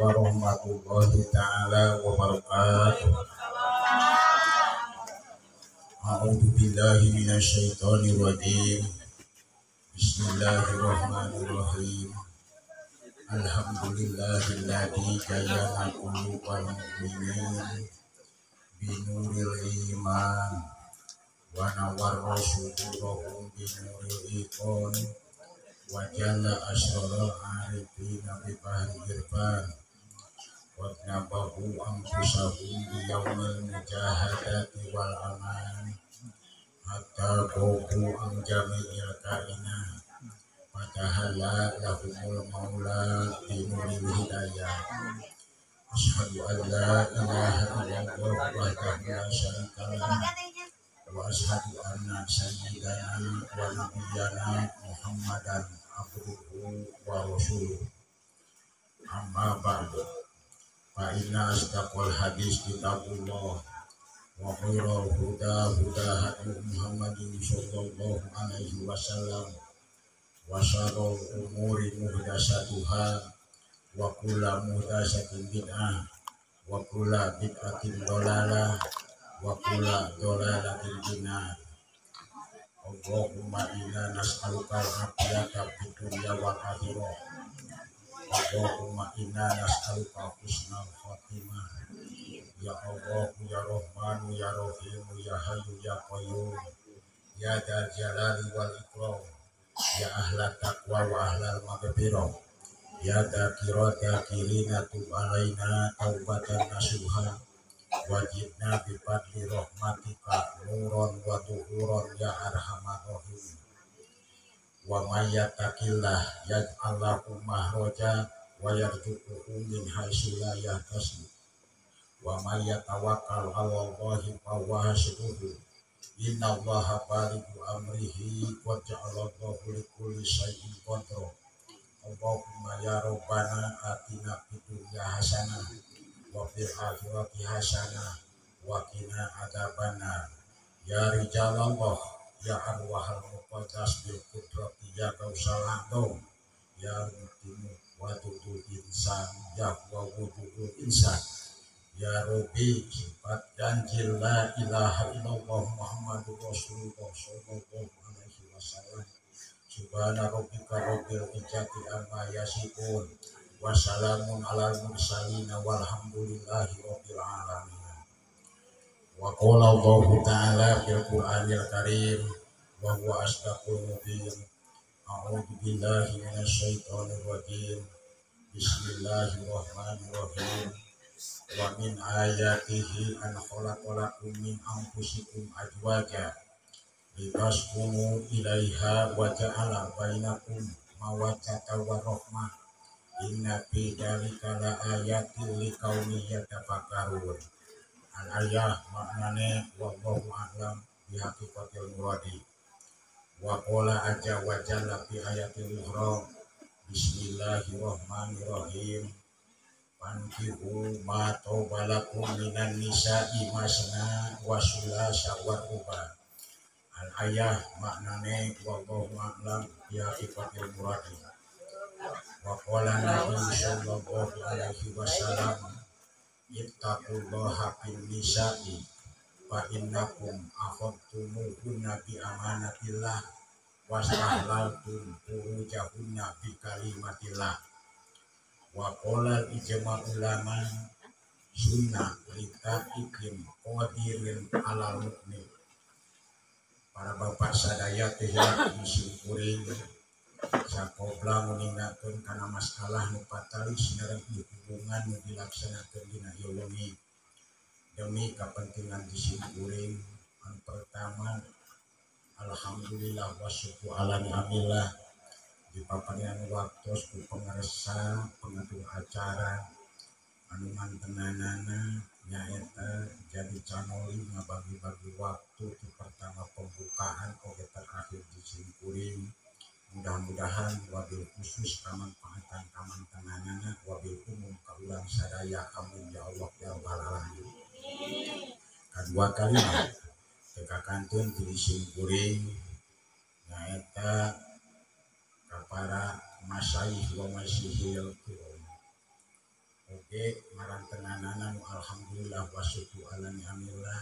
Warahmatullahi ta'ala wabarakatuh. A'udzu billahi minasyaitonir rajim. Bismillahirrahmanirrahim. Alhamdulillahilladzi zayyana qulubal mu'minin binuril iman wa nawwara sudurahum binuril iqan wa jalla asrarul arifina bi bahri irfan wa nabahu anfusahum bi yaumil mujahadati wal aman hatta qawbu an jami'il kainat fatahala lahumul maula bi nuril hidayah. Asyhadu an la ilaha illallah wahdahu la syarika lah wa asyhadu anna sayyidana wa nabiyyana Muhammadan abduhu wa rasuluh. Amma ba'du. Fa inna asdaqal hadis kitabullah wa khairul huda huda hadi Muhammadin sallallahu alaihi wasallam wa syarrul umuri muhdatsatuha wa kullu muhdatsatin bid'ah wa kullu bid'atin dhalalah wa kullu dhalalatin finnar. Allahumma inna nas'aluka al-afiyata fid dunya wal akhirah. Allahumma inna nas'aluka husnal khatimah. Ya Allah ya Rahman ya Rahim ya Hayyu ya Qayyum ya Dzal Jalali wal Ikram ya ahla taqwa wa ahlal maghfirah ya dzakirat dzakirina tub alaina taubatan nasuha wajibna bi fadli rahmatika nuron wa tuhuron ya arhamar rahimin. Wa may yattaqillah yaj'al lahu makhraja wa yarzuqhu min haitsu la yahtasib. Wa may yatawakkal 'ala Allahi fa huwa hasbuh. Innallaha balighu amrihi wa ja'ala Allahu likulli syai'in qadra. Allahumma ya rabbana atina fid dunya hasanah wa fil akhirati hasanah wa qina adzabannar. Ya rijalallah ya arwahal muqaddas bil qudrati ya kausal a'zam ya mutimu wa tudul insan ya wa wujudul insan ya rabbi sifat ganjil la ilaha illallah muhammadur rasulullah sallallahu alaihi wasallam. Subhana rabbika rabbil izzati amma yasifun wa salamun alal mursalin walhamdulillahi rabbil alamin. Wa qala Allahu ta'ala fil Qur'anil Karim wa huwa asdaqul mubin. A'udzu billahi minasyaitonir rajim. Bismillahirrahmanirrahim. Wa min ayatihi an khalaqalakum min anfusikum azwaja litaskunu ilaiha wa ja'ala bainakum mawaddatan wa rahmah. Inna fi dzalika laayatin liqaumin yatafakkarun. Al-ayah maknane wallahu a'lam bi haqiqatil muradi. Wa qala azza wa jalla fi ayatil ukhra bismillahirrahmanirrahim. Fankihu ma tawbalakum minan nisa'i masna wa sulasa wa ruba. Al-ayah maknane wallahu a'lam bi haqiqatil muradi. Wa qala nabi sallallahu alaihi wasallam ittaqullaha fin nisa'i fa innakum akhadtumuhunna bi amanatillah wastahlaltum furujahunna bi kalimatillah. Wa qala ijma ulama sunnah lita'ikim qadirin alal mu'min. Para bapak sadaya teh disyukuri sakobla nguningakeun kana masalah nu patalis sareng hubungan nu dilaksanakeun dina ieu wengi demi kepentingan disimkuring. Anu pertama, alhamdulillah wa syukur ala ni'amillah di paparian waktos ku pangarsa pengatur acara anu mantenanana nyaeta jadi canoli ngabagi-bagi waktu di pertama pembukaan oge terakhir disimkuring. Mudah-mudahan wabil khusus kamanfaatan kamantenanana wabil umum ka urang sadaya, amin ya Allah ya rabbal alamin. Kadua kalima teu kantun ti simkuring nyaeta ka para masyayikh wa masyihil kiram. Oge marantenanana nu alhamdulillah wa syukur ala ni'amillah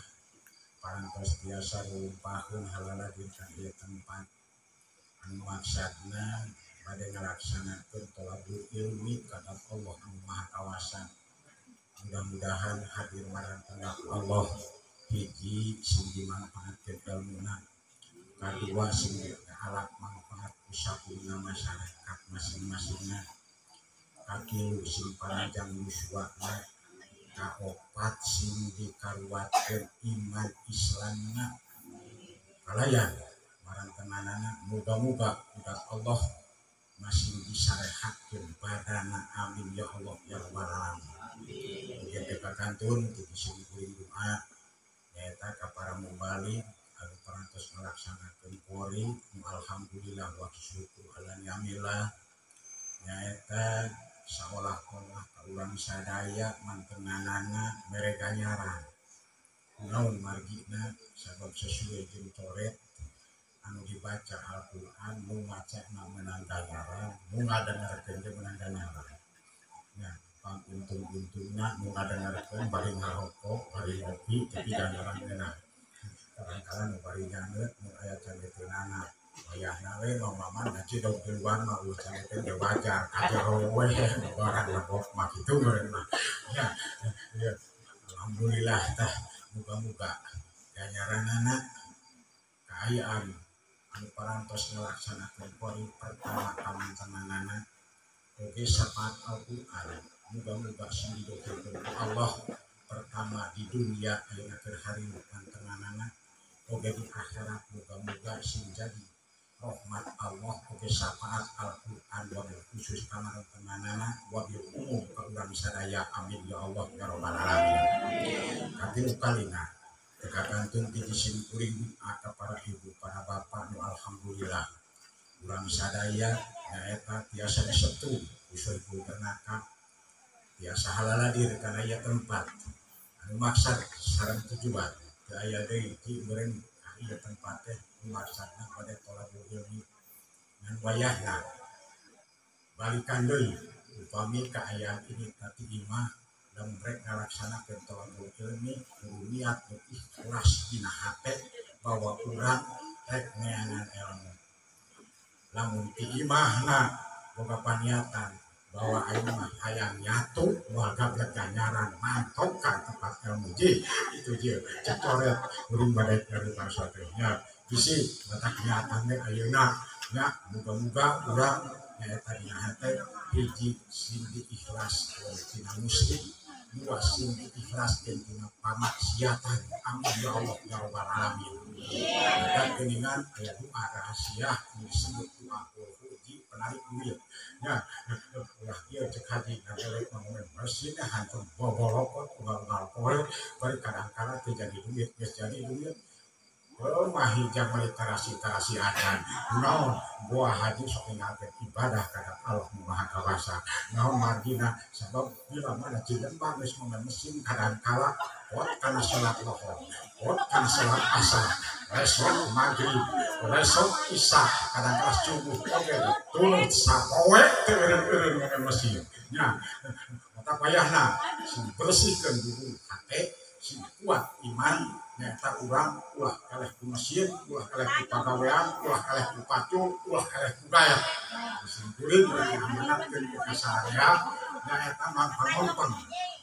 parantos tiasa rumpahkeun halaladir ka ieu tempat anu maksadna bade ngalaksanakeun thalabul ilmi ka Allah anu Maha Kawasa. Mudah-mudahan hadir marantengan Allah hiji sing dimanfaatkeun ilmuna, kadua sing dialak manfaat usaha masyarakat masing-masingna, katilu sing panjang yuswana, kaopat sing dikaruatkeun iman Islamna. Kalayan marantenganana muga-muga kudat Allah masih disarehatkeun badana, amin ya Allah ya rabbal alamin. Mugi teu kantun ti kuring doa nyaeta ka para mubalik anu parantos ngalaksanakeun qori, alhamdulillah wa syukur ala ni'amillah nyaeta saolah-olah ka urang sadaya mantenganana mere ganjaran. Naon margina sabab sesuai jeung coret anu dibaca Al-Qur'an nu macana meunang ganjaran, nu ngadengarkeun ge meunang ganjaran. Nah, untung-untungna nu ngadengarkeun bari ngarokok, bari ngopi tapi ganjaran ngeunah. Kadang-kadang nu bari nyangeut nu aya cangeteunana. Wayahna we mamaman ngaji dog duluan mah ulah cangeteun ge wajar, kajero we barang lebok mah kitu meureun mah. Ya, ya. Alhamdulillah tah muga-muga ganjaranana kaayaan anu parantos ngalaksanakeun qori pertama kamantenganana oge syafaat Al-Qur'an muga-muga sing didohirkeun ku Allah pertama di dunia ayeuna keur hari mantenganana oge di akhirat muga-muga sing jadi rahmat Allah oge syafaat Al-Qur'an wabil khusus kamantenganana wabil umum ka urang sadaya, amin ya Allah ya rabbal alamin. Katilu kalina teu kantun ti simkuring doa ka para ibu para bapak nu alhamdulillah urang sadaya nyaeta tiasa disetu usul ternaka tiasa halaladir kana ieu tempat anu maksad sareng tujuan teu aya deui ti meureun ieu tempat teh maksadna pada thalabul ilmi ngan wayahna balikan deui upami kaayaan ini tadi imah lamun rek ngalaksanakeun thalabul ilmi kudu niat nu ikhlas dina hate bahwa urang rek neangan ilmu. Lamun ti imahna boga paniatan bahwa aing mah hayang nyatu moal gablek ganjaran mantap ka tempat ilmu ji itu je cocoret urang bade ngarupa teh nya bisi mata kenyataan teh ayeuna nya muga-muga urang nyaeta dina hate hiji sing diikhlas tina muslim, dua sing diikhlas tina pamaksiatan, amin ya Allah ya rabbal alamin. Dan geuningan aya doa rahasia nu disebut doa qul penarik duit nya ulah ieu cek haji ngagelek ngomong mesin hantu bobolokot unggal-unggal poe bari kadang-kadang teu jadi duit geus jadi duit mah hijab meuli tarasi-tarasi acan naon buah haji sok ninggalkeun ibadah ka Allah Maha Kawasa naon margina sabab bila mana jelema geus ngomong mesin kadang-kala pot kana salat lohor pot kana salat asar resok maghrib resok isya kadang-kala subuh oge turut sapoe teu eureun-eureun ngomong mesin nya mata payahna sing bersihkeun dulu hate sing kuat iman nyaeta urang ulah kaleh ku mesin, ulah kaleh ku pagawean, ulah kaleh ku pacul, ulah kaleh ku gaya. Sing kuring diamanatkeun ku kasarea nyaeta mangpangongpeng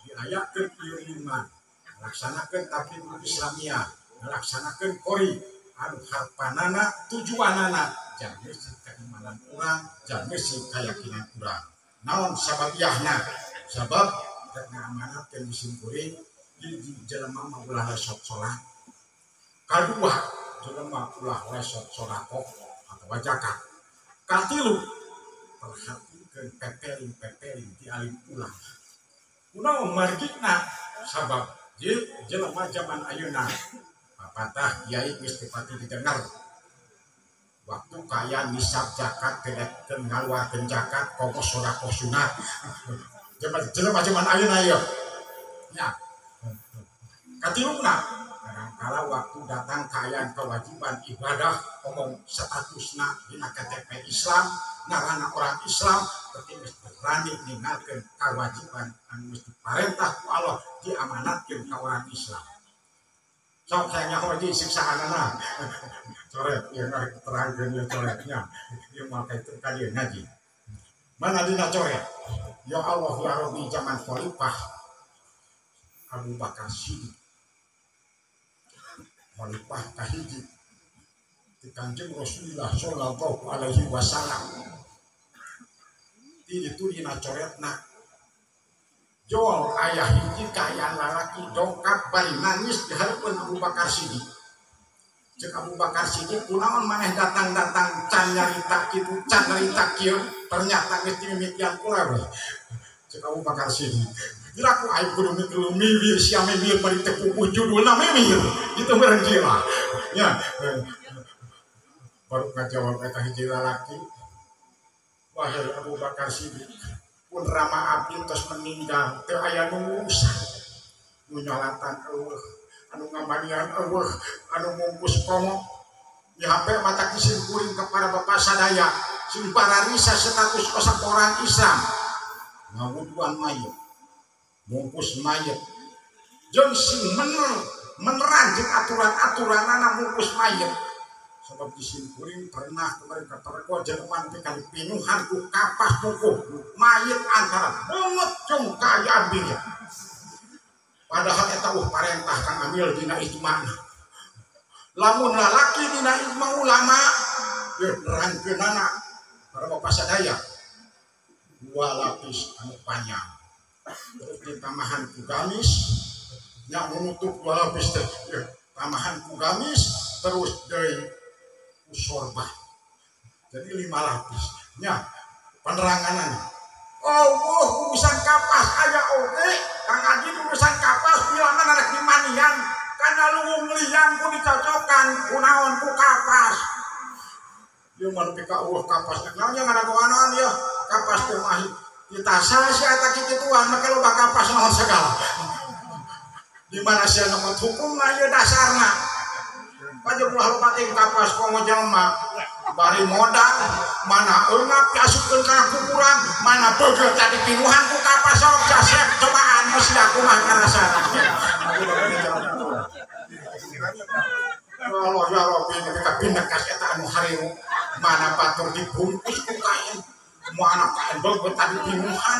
diayakeun ieu iman, ngalaksanakeun tabligh Islamiyah, ngalaksanakeun qori anu harpanana tujuanana jang geus keimanan urang, jang geus kayakinan urang. Naon sababiyahna? Sabab rek ngamanatkeun sing kuring hiji jelema mah ulah lesot salat, kadua jelema ulah lesot sedekah atawa zakat, katilu perhatikeun pepeling-pepeling ti alim ulama. Kunaon margina sabab jelema zaman ayeuna papatah kiai geus teu pati didengar waktu kaya nisab zakat teu ngaluarkeun zakat komo sedekah sunat jelema zaman ayeuna ieu nya. Katiluna kadangkala waktu datang kaayaan kewajiban ibadah omong statusna dina KTP Islam Ngaranna orang Islam berarti geus berani ninggalkeun kewajiban anu geus diparentah ku Allah diamanatkeun ka orang Islam. Sok saya nyaho ji siksaanana. Coret ieu mah terangkeun ieu coretnya. Ieu mah ka dieu ngaji. Mana dina coret? Ya Allah ya Rabbi zaman khalifah Abu Bakar Siddiq. Khalifah kahiji di Kanjeng Rasulullah sallallahu alaihi wasallam. Itu dina coretna. Jol ayah hiji kaayaan lalaki dongkap bari nangis di hareupeun Abu Bakar Siddiq. Ceuk Abu Bakar Siddiq kunaon maneh datang-datang can nyarita kitu can nyarita kieu ternyata geus dimimitian kula we. Ceuk Abu Bakar Siddiq. Diraku aing kudu mikir mimir sia mimir bari teu pupuh judulna mimir. Itu meureun jiwa. Nya. Baru ngajawab eta hiji lalaki. Wahai Abu Bakar Siddiq, pun rama abdi tos meninggal teu aya nu ngurusan nu nyolatan eueuh anu ngamanian eueuh anu mungkus komo dihape mata kisim kuring kepada bapak sadaya sing pararisa status osak orang Islam ngawuduan mayit mungkus mayit jeung sing meneran jeung aturan-aturanana mungkus mayit sebab disimpuling pernah kemarin kaparko jerman tekan pinuhan ku kapas kuku mayit antara bungut jeung kaayaan diri padahal eta parentah kang amil dina ijma lamun lalaki dina ijma ulama ye nerangkeunana para bapak sadaya dua lapis anu panjang terus ditambahan ku gamis nya menutup dua lapis teh tambahan ku gamis terus deui sorban. Jadi 5 lapis. Nya peneranganan. Oh, urusan kapas aya oge, Kang Haji urusan kapas bila mana rek dimanian, kana luwung liang ku dicocokan kunaon ku kapas. Ieu mah nepi ka eueuh kapas. Naon nya ngadagoanan ieu kapas teh mah ditasa sia eta kikituan make loba kapas naon segala. Di mana sia nyokot hukum mah ieu dasarna. Pajak ulah loba ting kapas komo jelema bari modal mana eungap diasupkeun kana kuburan mana beugeuh tadi pinuhan ku kapas sok jasep cobaan mesti kumaha karasana. Allah ya Rabbi nepi ka pindah ka eta anu hariu mana batur dibungkus ku kain mana kain beugeuh tadi pinuhan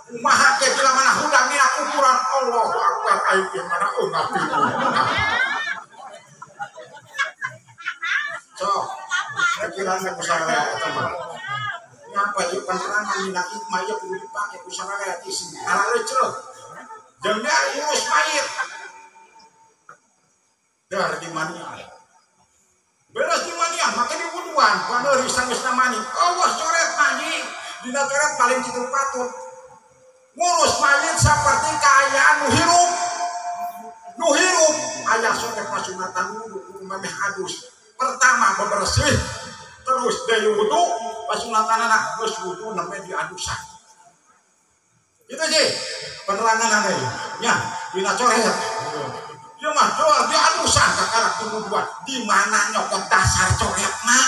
kumaha ge jelema mana hudang dina kuburan Allahu akbar aing ieu mana eungap pinuhan. Sok, pikiran ku sararea eta mah. Ngapa ieu penerangan dina hikmah ieu kudu dipake ku sararea isi araleceuh. Jeung ngurus mayit. Dar di manian. Beres di manian make diwuduan, paneuri sangeusna mani. Awas coret mani, dina coret paling kitu patut. Ngurus mayit saperti kaayaan nu hirup. Nu hirup aya sok pasunatan wudu kudu memeh adus. Pertama bebersih, terus dari wudu, pasunatanana geus wudu nembe diadusan. Itu sih penerangan aneh. Nya, dina coret. Ieu mah doar diadusan kakarak wuduan. Di mana nyokot dasar coret mah?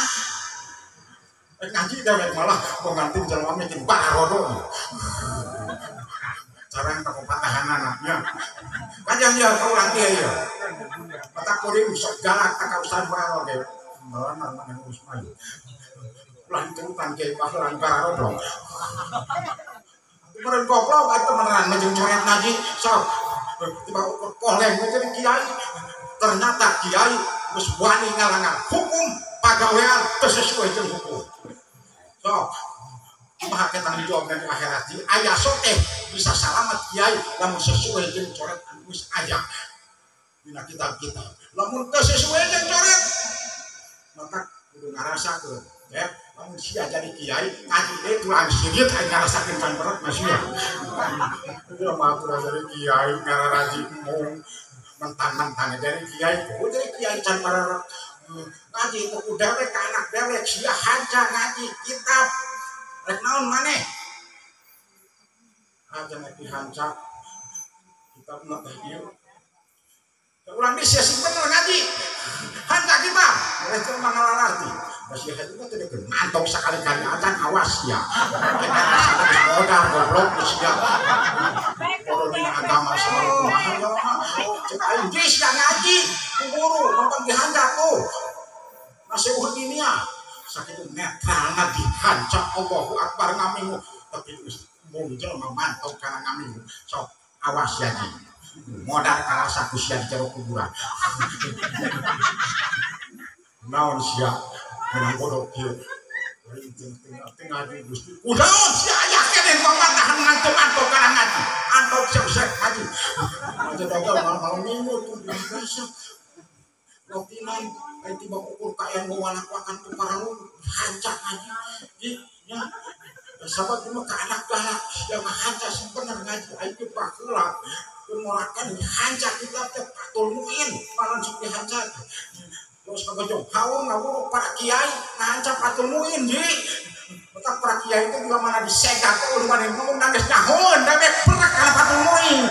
Ngaji dewek malah mau ganti jelema mikir barodo. Carang ka patahanana nya. Panjang ya ka urang ieu ya. Mata kuring sok galak ka urusan baro ge. Malah mana ngurus mayit. Ulah diturutan ge pahelan barodo. Meureun goblok atuh meneran jeung coret ngaji sok. Tiba ukur poleng jadi kiai. Ternyata kiai geus wani ngalangan hukum pagawean teu sesuai jeung hukum. Sok. Kumaha ke tanggung jawab di akhirat di aya soteh bisa salamat kiai lamun sesuai jeung coret anu geus aya dina kitab-kitab. Lamun teu sesuai jeung coret maka kudu ngarasakeun ya lamun sia jadi kiai ngaji deui tulang sirit aing ngarasakeun kan berat mah sia. Ieu mah atuh jadi kiai ngararaji mung mentang-mentang jadi kiai kudu jadi kiai can bararek ngaji teu ku dewek ka anak dewek sia hanca ngaji kitab rek naon maneh aja nek dihanca kitabna teh ieu urang di sia sing bener ngaji hanca kitab rek teu mangalarti Masih haji mah teu deket mantong sakali-kali acan awas ya. Kita rasana geus modar goblok geus sia. Bodoh dina agama sama kumaha jelema. Cek aing geus da ngaji ku guru mantong dihanjak tuh. Masih uhun dunia. Sakitu netralna dihancak Allahu Akbar ngamingu tapi geus mung jelema mantong kana ngamingu. Sok awas ya ji. Modar karasa ku sia di jero kuburan. Naon sia menang bodoh kieu. Tengah di Gusti. Kunaon sia aya keneh mamatahan ngantuk antok kana ngaji. Antok sek ngaji. Aja dagang malam minggu tuh biasa. Rotinan ai tiba ukur ka yang ngawalakwakan ku paralun hancak ngaji. Nya sahabat mah ka anak galak sia mah hancak sing bener ngaji ai teh baheula. Morakan dihancak kita teh Fathul Muin malan sok dihancak. Terus kagojong haur ngawuruk para kiai ngahancak Fathul Muin ji. Otak para kiai itu bila mana disegak teh ulah mana ngomong nangis nyahoeun da bek perak kana Fathul Muin.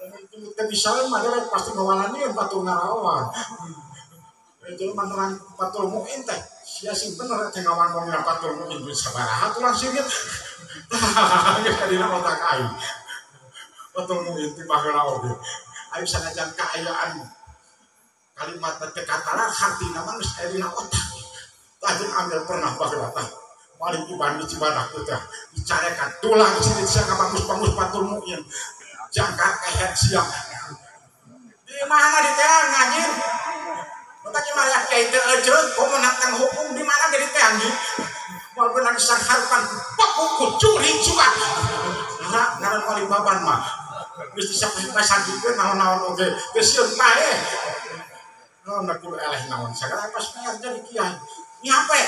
Lamun teu bisa mah dewek pasti ngawalanian Fathul ngarawan. Jelema nerang Fathul Muin teh sia sing bener teh ngawangkong Fathul Muin geus sabaraha tulang singit. Geus kadina otak aing. Fathul Muin ti baheula oge. Ayo sanajan kaayaan kalimat teh katalar hartina mah geus aya dina otak. Tah jeung ambil pernah baheula tah. Paling iban di Cibadak teh dicarekan tulang sini sia kabagus-bagus Fathul Muin. Jangka kehet sia. Di mana di teh ngaji? Otak mah ya kiai teu euceut komo nantang hukum di mana ge di teh anjing. Moal beunang sangharupan paku curi juga. Nah, ngaran wali baban mah. Geus disapih-pasagikeun naon-naon oge. Geus sieun paeh. Naon da kudu eleh naon sagala pas PR jadi kiai. Nyape?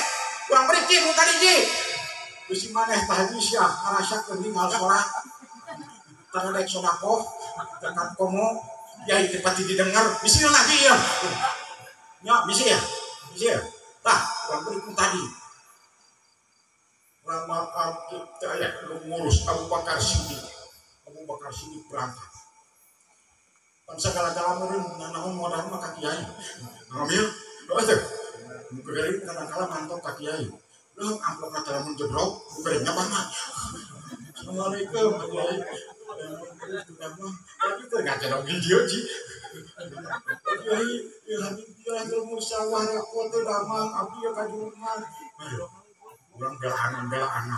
Urang mriki nu tadi ji. Bisi maneh tah haji sia ngarasakeun ninggal salat. Tarodek sedekah, zakat komo, kiai teh pati didengar, bisi lagi ieu. Nya bisi ya? Bisi ya? Tah, urang mriki tadi. Urang maaf kita ya ngurus Abu Bakar Siddiq. Abu Bakar Siddiq berangkat. Pan sagala-gala meureun nanaon modal mah ka kiai. Ngambil, doa teh. Nu geuring kadang-kala mantok ka kiai. Leuh amplopna teh lamun jebrok, nu geuringna bangga. Assalamualaikum kiai. Tapi teh ngajedog di dieu ji. Kiai, ieu habis dia musawah repot teh damang abdi ka Jumat. Urang belaan-belaan.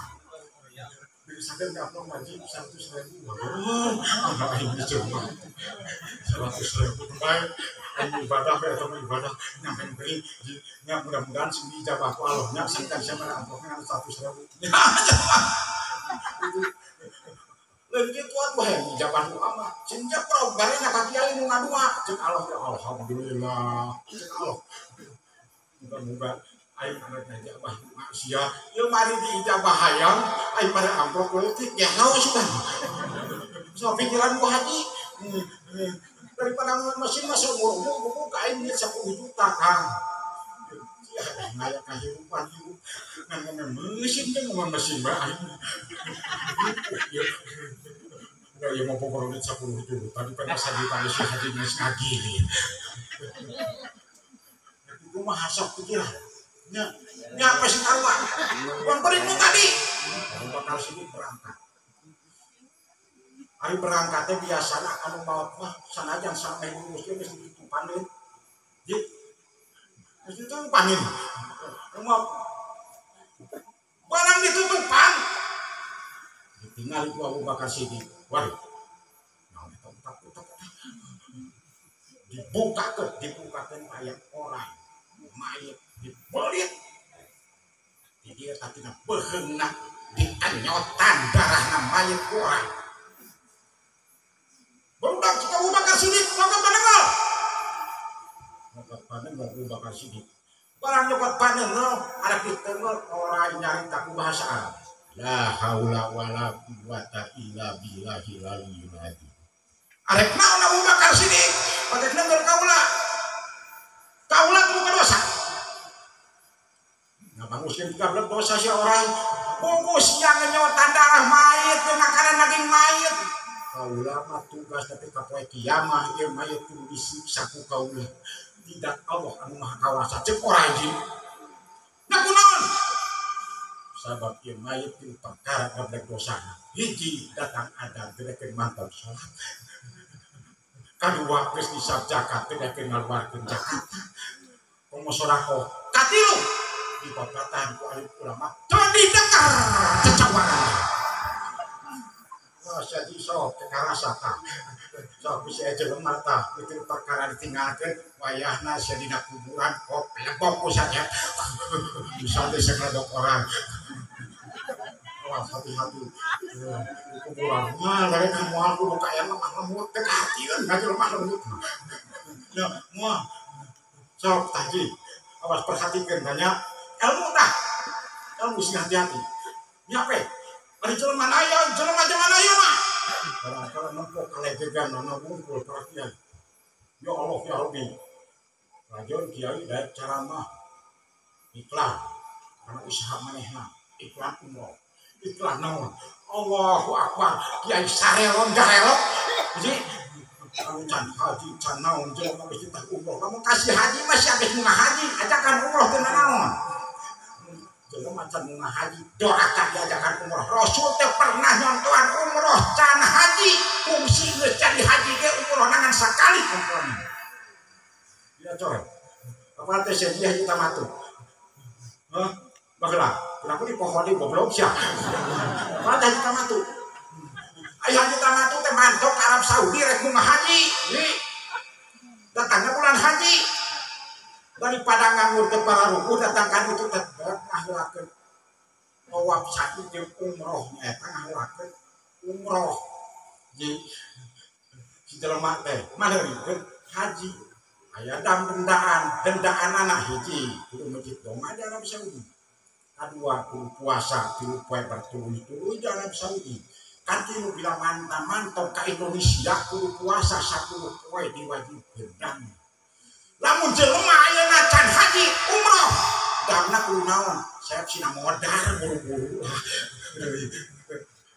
Misalkan amplop wajib 100.000. Oh, aing cuma 100.000 baik. Aing ibadah we atau ibadah nyampe beri nya mudah-mudahan sing dijabah ku Allah nya sangkan siapa amplopna 100.000. Itu lain kitu atuh hayang ijabah doa mah. Sing jeprok barena ka kiai nu ngadua. Ceuk Allah teh alhamdulillah. Ceuk Allah. Muga-muga aing anak ngajabah sia ieu mari diijabah hayang aing pada amplop leutik ya naon sugan so pikiran ku haji daripada mesin mah seumur umur ka aing 10 juta Kang sia ngaya kahirupan hirup ngan mesin teh ngomong mesin bae aing enggak ieu mau pokok duit 10 juta daripada sajuta si haji geus ngagilir kumaha sok pikiran nya nya apa sih karua uang berimu tadi Abu Bakar Siddiq berangkat. Ari berangkatnya biasana anu maot mah sanajan sampai lurus ge geus ditutupan deui. Ji. Geus ditutupanin. Kumaha barang ditutupan. Ditinggal ku Abu Bakar Siddiq. Waduh. Naon eta utak-utak. Dibukakeun mayat orang. Mayat dibelit. Di dieu tatina beuheungna dianyotan darahna mayat orang. Barudak cik Abu Bakar Siddiq nyokot panengel. Nyokot panengel Abu Bakar Siddiq. Barang nyokot panengel arek ditengel orang nyarita ku bahasa Arab. La haula wala quwata illa billahil aliyyil azim. Arek naon Abu Bakar Siddiq? Pake nenggel kaula. Kaula kudu dosa. Nah, muslim gablek dosa si orang. Bungkus yang ngenyotan darah mayit, makanan daging mayit. Kaula mah tugas tapi ka poe kiamah ieu mayit kudu disiksa ku kaula. Tidak Allah anu maha kawasa. Ceuk orang hiji. Nah kunaon? Sabab ieu mayit tilu perkara gablek dosana. Hiji datang adan teu daekeun mantep salat. Kadua geus nisab zakat teu daekeun ngaluarkeun zakat. Komo sedekah. Katilu dipapatahan ku alim ulama teu didekar cecawaran. Wah jadi sok karasa tah. Sok bisa jelema tah itu perkara ditinggalkeun wayahna sia dina kuburan kok lebok ku saja. Bisa teh sakedok orang. Wah hati-hati kuburan mah dari moal kudu kaya lemah lembut teh kahartieun ka lemah lembut. Ya moal sok tah ji awas perhatikeun banyak ilmu tah. Ilmu sing hati-hati. Nya we ari jelema aya jelema zaman ayeuna mah. Barangkali nempo kalegegan ana wungkul para kiai. Ya Allah ya Rabbi. Rajon kiai daek ceramah iklan kana usaha manehna, iklan umroh, iklan naon. Allahu Akbar, kiai sarelon garelok. Jadi anu can haji can naon jelema geus ditah umroh. Lamun kasih haji mah sia geus munggah haji, ajakan umroh teu naon. Jelema can munggah haji, doraka diajakan umroh. Rasul teh pernah nyontohan umroh can haji, fungsi geus can di haji ge umroh nangan sakali kumpulan. Ya coy. Apa teh sia haji tamatu? Hah? Bageula, kenapa di pohon di goblok sia? Apa teh haji tamatu? Ai haji tamatu teh mantok Arab Saudi rek munggah haji. Datangnya bulan haji. Daripada nganggur ke para ruku datangkan itu tetep ngahilakeun tawaf satu jeung umroh eta ngahilakeun umroh di si jelema teh maneurikeun haji aya dam dendaan dendaan anak hiji kudu masjid doma di Arab Saudi kadua kudu puasa tilu poe bertuluy-tuluy di Arab Saudi katilu bila mantap ka Indonesia kudu puasa 10 poe diwajibkeun dam. Lamun jelema ayeuna can haji umroh damna kudu naon sayap sina modar buru-buru lah.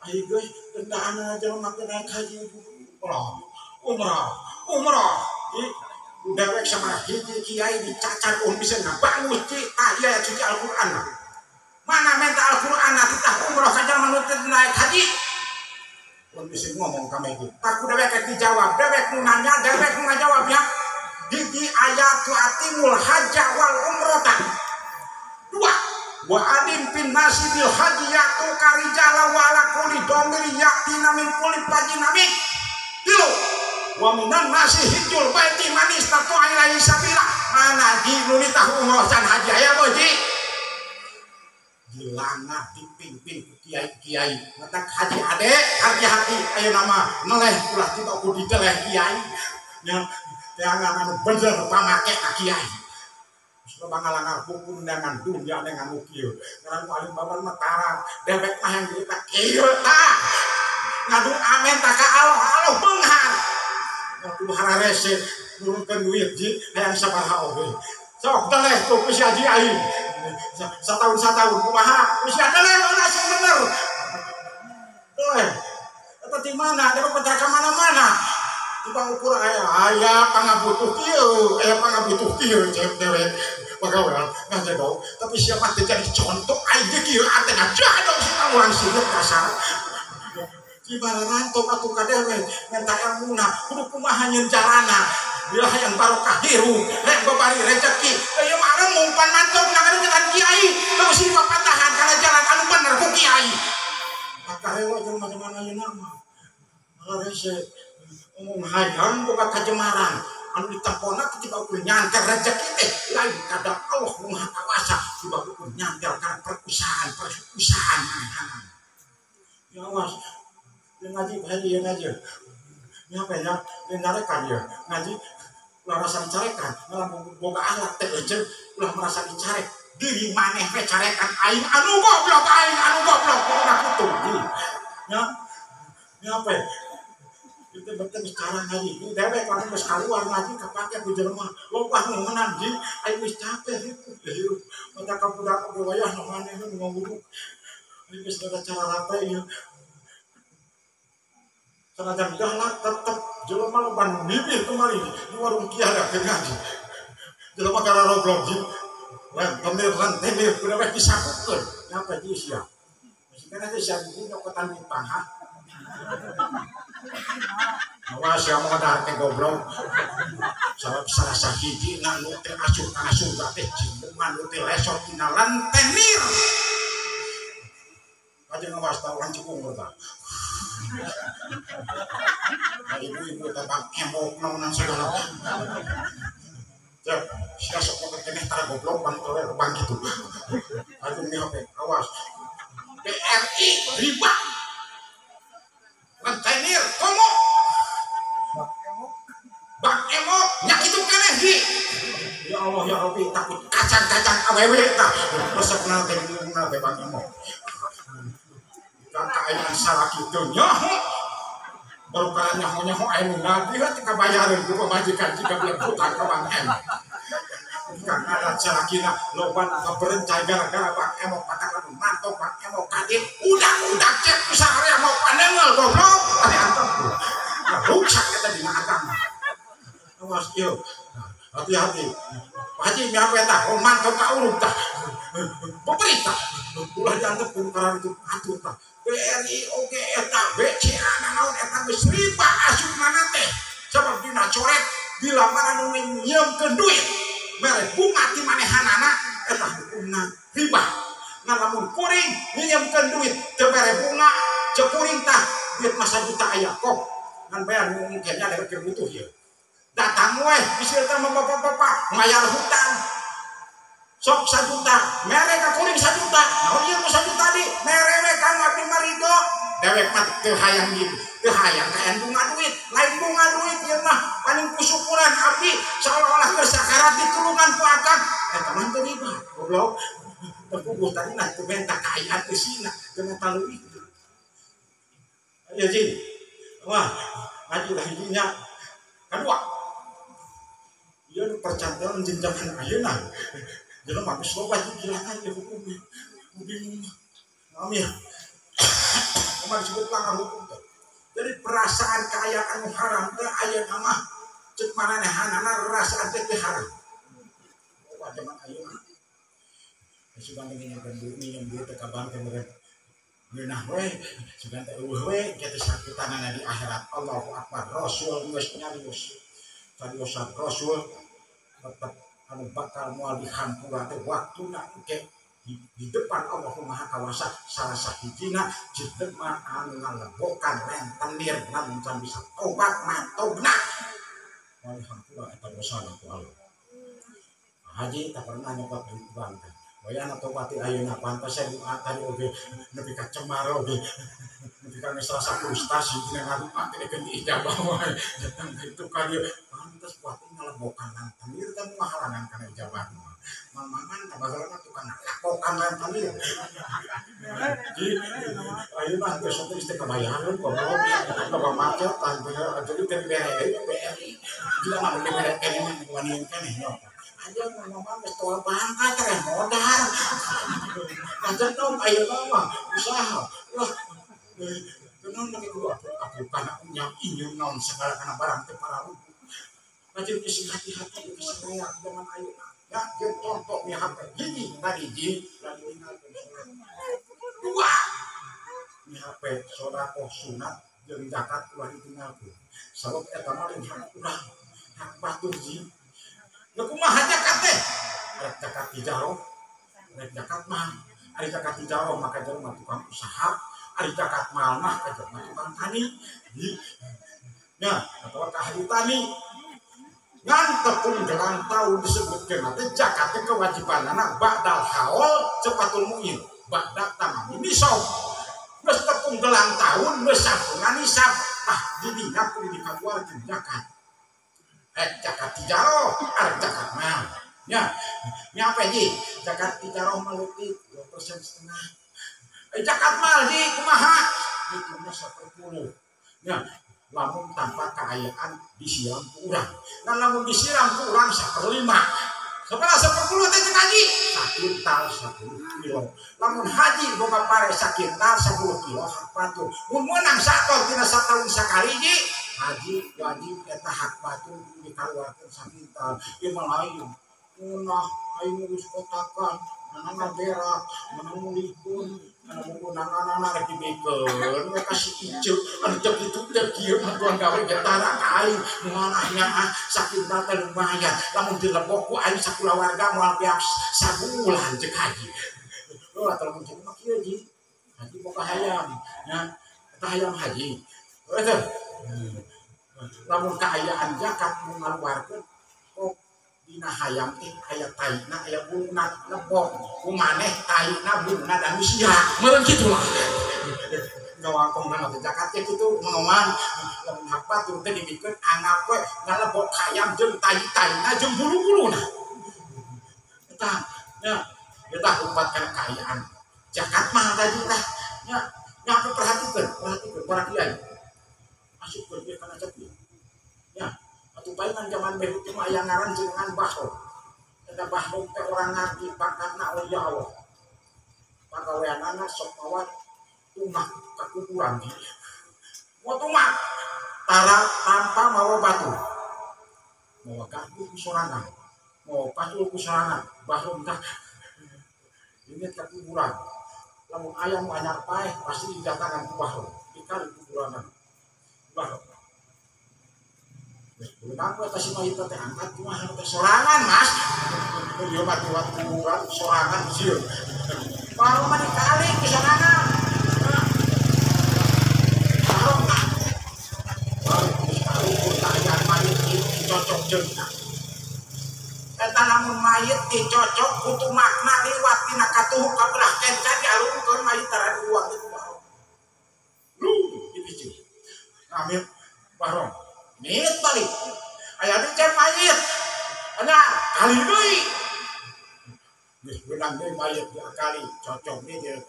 Ayo geus dendaan jelema teh naik haji umroh umroh umroh dewek sama hiji kiai dicacar um bisa ngabangus ci tah ieu suci Al-Qur'an mana minta Al-Qur'an titah umroh ka jelema nu teu naik haji pun bisa ngomong ka meh tak ku dewek dijawab dewek nu nanya dewek nu ngajawab ya. Hiji ayat atimul hajja wal umrata. Dua, wa adim bin nasibil haji yatu karijala wala kuli domir yatina min kuli pajinamik. Tilu, wa minan nasi hijul baiti manis tatu ilaihi sabila. Mana ji nu nitah umroh can haji aya boji. Dilanggar dipimpin ku kiai-kiai. Matak haji ade hati-hati ayeuna mah neleh ulah kita ku dideleh kiai. Nya jangan anu bener pamake ka kiai. Sebab ngalangar hukum dengan dunia dengan kieu. Ngaran paling babar mah tara, dewek mah yang dirita kieu tah. Ngadu amen ta ka Allah, Allah beunghar. Kudu hararese nurunkeun duit ji hayang sabaraha oge. Sok deleh tuh ku si haji aing. Satahun-satahun kumaha? Ku sia deleh ulah sing bener. Deleh. Eta di mana? Dewek pencar ka mana-mana. Tiba ukur aya aya pangabutuh kieu, aya pangabutuh kieu cep dewek pagawean ngajadong tapi siapa teh jadi contoh aing ge kieu ate ngajadong si urang sieup kasar. Di barantok atuh ka dewek minta ilmuna kudu kumaha nyeun jalana bila hayang barokah hirup hayang babari rezeki ieu mah remung pan mantok ngagedean kiai teu sing papatahan kana jalan anu bener ku kiai. Maka rewa jelema zaman ayeuna mah rese ngomong hayang boga kajemaran anu ditempona tiba ukur nyanter rezeki teh lain kada Allah nu Maha Kawasa tiba ukur nyanter kana perusahaan perusahaan manehna. Ya awas ya ngaji haji ya ngaji ya apa ya ya nyarekan ya ngaji ulah rasa dicarekan malah boga alat teh euceun ulah merasa dicarek diri maneh we carekan aing anu goblok kuduna kitu ya ya apa ya itu betul secara ngaji ini dewek orang geus kaluar ngaji kapake ku jelema loba nu meunang ji aing geus capek hirup mata ka budak oge wayah nu maneh nu ngawuruk aing geus ada cara rapi ieu sanajan galak tetep jelema loba nu mimir kemari di warung kiai keur ngaji jelema kararoblok ji Rentenir kudu we disakukeun. Nyampe di sia. Masih kana teh sia nyokotan di paha. Awas ya mau dahar teh goblok. Sabab salah sahiji na nu teh asup kana surga teh jimungan nu teh lesot dina rentenir. Aja ngawas tau orang cukung tah. Nah, ibu-ibu tentang emok naonan segala. Ya, sia sok motor keneh tara goblok bang toler bang gitu. Aduh nih HP, awas. BRI riba. Rentenir komo. Bang emok nya kitu keneh di. Ya Allah ya Rabbi takut kacang-kacang awewe tah. Resepna teh ngomongna teh bang emok. Kakak ayah salah gitu nyaho baru karena nyaho nyaho ayah nanti lah kita bayarin ku pemajikan jika belum hutang ke Bang M karena ada salah kira loban keberencai gara-gara Bang M mau katakan mantap Bang M mau kadir udah cek usaha area mau panengel goblok ada antar nah rusak kita di agama awas yo hati-hati Pak Haji miapa tah oh mantap ka urut tah pemerintah ulah dianggap kudu karena itu atur tah BRI oge eta BCA nanaon eta geus riba asup mana teh sabab dina coret bila mana nu nyiemkeun duit mere bunga ti manehanana eta hukumna riba. Ngan lamun kuring nyiemkeun duit teu mere bunga ceu kuring tah duit masa juta aya kok ngan bayar mungkin nya ada keur butuh ieu datang weh bisi eta mah bapak-bapak mayar hutang sok 1 juta, mere ka kuring 1 juta, naon ieu nu 1 juta di, mere we kang abdi marido, dewek mah teu hayang gitu, teu hayang kayan bunga duit, lain bunga duit ieu mah paling kusyukuran abdi seolah-olah keur sakarat ditulungan ku akang, eta mah teu riba, goblok. Teu puguh tadi nah teu menta kaayaan eusina, teu menta leuwih. Ayo ji. Wah, maju lah hijinya. Kadua. Ieu nu percantelan jeung zaman ayeuna. Jelema geus loba gilangan ieu hukumna. Bingung. Amin. Kumaha disebut langgar hukum teh. Jadi perasaan kaayaan nu haram teh ayeuna mah ceuk maranehanana rasaan teh teu haram. Loba zaman ayeuna. Sugan teh nginjeum duit, minjem duit teh ka bank teh meureun. Ngeunah we, sugan teh eueuh we kitu sakitanana di akhirat. Allahu akbar. Rasul geus nyarios. Cariosan Rasul tetep anu bakal moal dihampura teh waktuna engke di depan Allah Maha Kawasa salah sahijina jelema anu ngalebokan rentenir lamun can bisa tobat mantogna moal dihampura eta dosana ku Allah. Haji tak pernah nyokot duit bank teh. Wayana tobat ti ayeuna pantas doa tadi oge nepi ka cemar oge nepi ka geus rasa frustasi dina ngadoa teh keun diijabah wae datang kitu ka dieu pantas buat ngalebokan rentenir teh moal halangan kana ijabah mah mangan tah baheula tukang lakokan rentenir ji ayeuna teh sok geus teh kabayaran goblok loba macet tah jadi teh dibere BRI jika mah dibere keneh mah wanian keneh nyokot aja ngomong geus toa bangka teh modal. Kajen dong ayeuna mah usaha. Wah, kunaon lagi kudu apukan nya inyeum naon segala kana barang teh pararugu. Kajen geus hati-hati geus rea zaman ayeuna. Ya, jeung contoh mi HP hiji tadi ji lagi tinggalkeun salat. Dua. Mi HP sedekah sunat jeung zakat ulah ditinggalkeun. Sabab eta mah lain hak urang, hak batur ji. Lha kumaha zakat teh? Rek zakat tijaroh, rek zakat mal. Ari zakat tijaroh maka jelema tukang usaha, ari zakat mal mah ka jelema tukang tani. Nah, atawa ka ahli tani. Ngan tepung gelang taun disebutkeun teh zakat teh kewajibanana ba'dal haul cepatul muin, ba'da tamami nisab. Geus tepung gelang taun geus sampurna nisab, tah didinya kudu dikaluarkeun zakat. Zakat tijaroh, arek zakat mal. Ya, nyampe ji, zakat tijaroh mah leutik 2,5%. Zakat mal ji kumaha? Hitungna 1/10. Ya, lamun tanpa kaayaan disiram ku urang. Nah, lamun disiram ku urang 1/5. Sabaraha 1/10 teh cek haji? Sakintal 10 kilo. Lamun haji boga pare sakintal 10 kilo hak batur. Mun meunang saton tina sataun sakali ji, haji wajib eta hak batur dikaluarkeun sakintal. Ieu mah lain. Ngeunah aing ngurus kotakan, mana ngaberak, mana ngulikun, mana menggunakan rek dibikeun we ka si Ice anu teu kitu teu kieu bantuan gawe ge tara ka aing moal nyaah sakinta teh lumayan lamun dilebok ku aing sakulawarga moal beak sabulan cek haji. Oh atuh lamun kitu mah kieu ji. Haji boga hayam nya eta hayam haji. Heuh lamun kaayaan zakat nu ngaluarkeun kok dina hayam teh aya taina aya buluna lebok ku maneh taina buluna dan sia meureun kitu lah ngawakong mah teh zakat teh kitu mengoman lamun hak batur teh dibikeun anggap we ngalebok hayam jeung tai-taina jeung bulu-buluna eta nya eta umpat kana kaayaan zakat mah tadi tah nya nya perhatikeun perhatikeun para kiai masukkeun ieu kana cepi ya atuh palingan zaman baheula teh aya ngaran jenengan Bahro. Eta Bahro teh orang ngarti pangkatna aulia Allah. Pagaweanana sok mawa tumah ka kuburan. Mawa tumah tara tanpa mawa batu. Mawa garpu ku sorangan, mawa pacul ku sorangan. Bahro tah ini ka kuburan. Lamun aya nu anyar paeh pasti didatangan ku Bahro dikali kuburanna. Bahro beunang we si mayit teh angkat kumaha teh sorangan mas. Ieu mah liwat kuburan sorangan sieun. Baru mah dikali ku sorangan. Baru mah. Baru dikali ku kaayaan mayit dicocok jeung. Eta lamun mayit dicocok ku tumakna liwat tina katuhu ka belah kenca dialungkeun mayit tara diuang kitu baru. Lu dipicing. Amin. Baru mit balik aya di cek mayit anya kali deui geus beunang deui mayit diakali cocok deui dia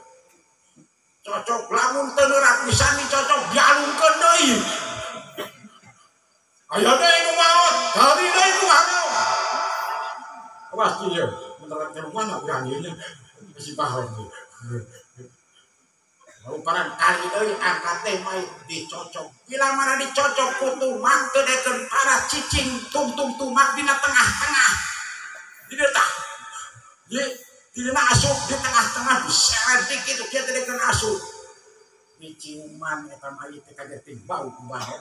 cocok lamun teu neurat pisan dicocok dialungkeun deui aya deui nu maot kali deui ku maot pasti ieu beneran ke mana urang ieu nya si Bahron ieu barang kali deui angkat teh mayit dicocok bila mana dicocok ku tumak teu dekeun para cicing tungtung tumak dina tengah-tengah di dieu tah di dina asup di tengah-tengah diseret kitu kieu teu dekeun asup diciuman eta mayit teh kageting bau ku bae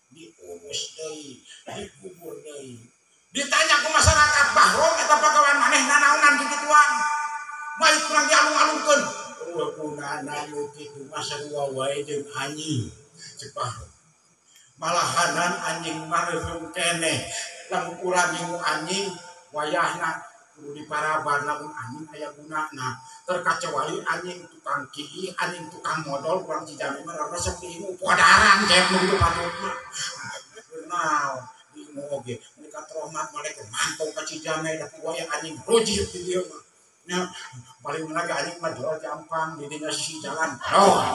diurus deui dikubur deui ditanya ku masyarakat Bahrom eta pagawean maneh nanaonan kikituan mayit kurang dialung-alungkeun gunana nu kitu mah sarua wae jeung anjing cek Bahrom malahanan anjing mah reuheum keneh lamun urang ngingu anjing wayahna kudu diparaban lamun anjing aya gunana terkecuali anjing tukang kiih anjing tukang modol urang Cijambe mah resep diingu podaran cek nu kitu patut mah naon diingu oge mereka rahmat malaikat mantau ka Cijambe da waya anjing rujit di dieu mah. Ya, paling menaga anjing mah jual jampang di dinya sisi jalan. Oh.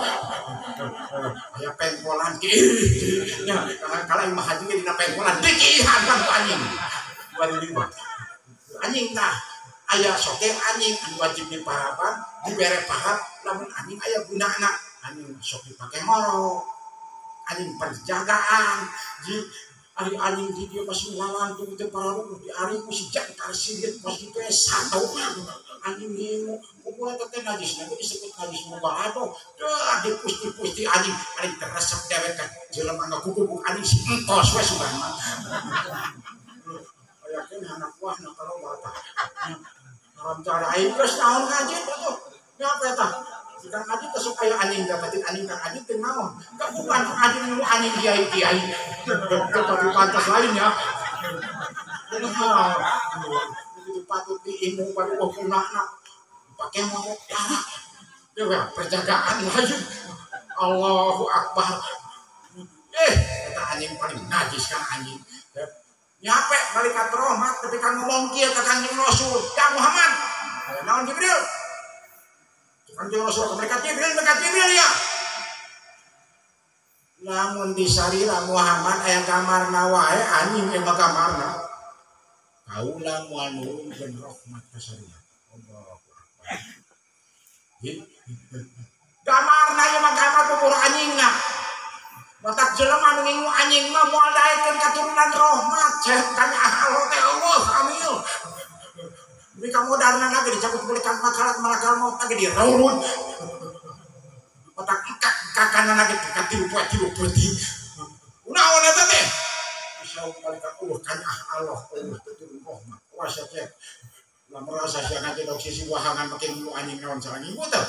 Aya pengkolan kiih. Ya, kadang-kadang imah haji ge dina pengkolan dikiihan kan ku anjing. Bari lima. Anjing tah aya soke anjing anu wajib diparaban, dibere parab lamun anjing aya gunana. Anjing sok dipake ngorok. Anjing perjagaan. Ji ari anjing di dieu masih ngalantung teh pararuh diari ku si jangkar sirit pasti teh satu. Anjing ngingu kumpul eta teh najis nanti disebut najis mubalado dah dipusti-pusti anjing paling teresep dewek ka jelema ngagugubuk anjing si entos we sugan mah aya keneh anak buahna kalau bata haram cara aing geus naon ngaji atuh ngapa eta Kang Haji teh sok aya anjing dapatin anjing Kang Haji teh naon bukan Kang Haji nu anjing kiai-kiai teu pantas lain ya begitu patut diingu pada gunana pakai ngorok parah ya perjagaan lagi Allahu Akbar eta anjing paling najis kan anjing nyampe malaikat rahmat ketika ngomong kieu ka Kanjeng Rasul ya Muhammad aya naon Jibril Kanjeng Rasul ke malaikat Jibril ya lamun disarira Muhammad aya kamarna wae anjing ieu mah kamarna kaula moal nurunkeun rahmat ka sarua. Allahu akbar. Kamarna ieu mah kamar kubur anjingna. Batak jelema nu ngingu anjing mah moal daekeun katurunan rahmat. Cek tanya Allah teh Allah amil. Mika modarna lagi dicabut balikan makalat malakal maut lagi diraurun. Otak engkak kakana lagi dekat tilu poe tilu peuting. Kunaon eta teh? Bisa malaikat Allah kan ah Allah Allah turun rahmat. Kuasa teh. Lah merasa sia ngaji dok sisi wahangan makin mu anjing naon sareng ibu teh.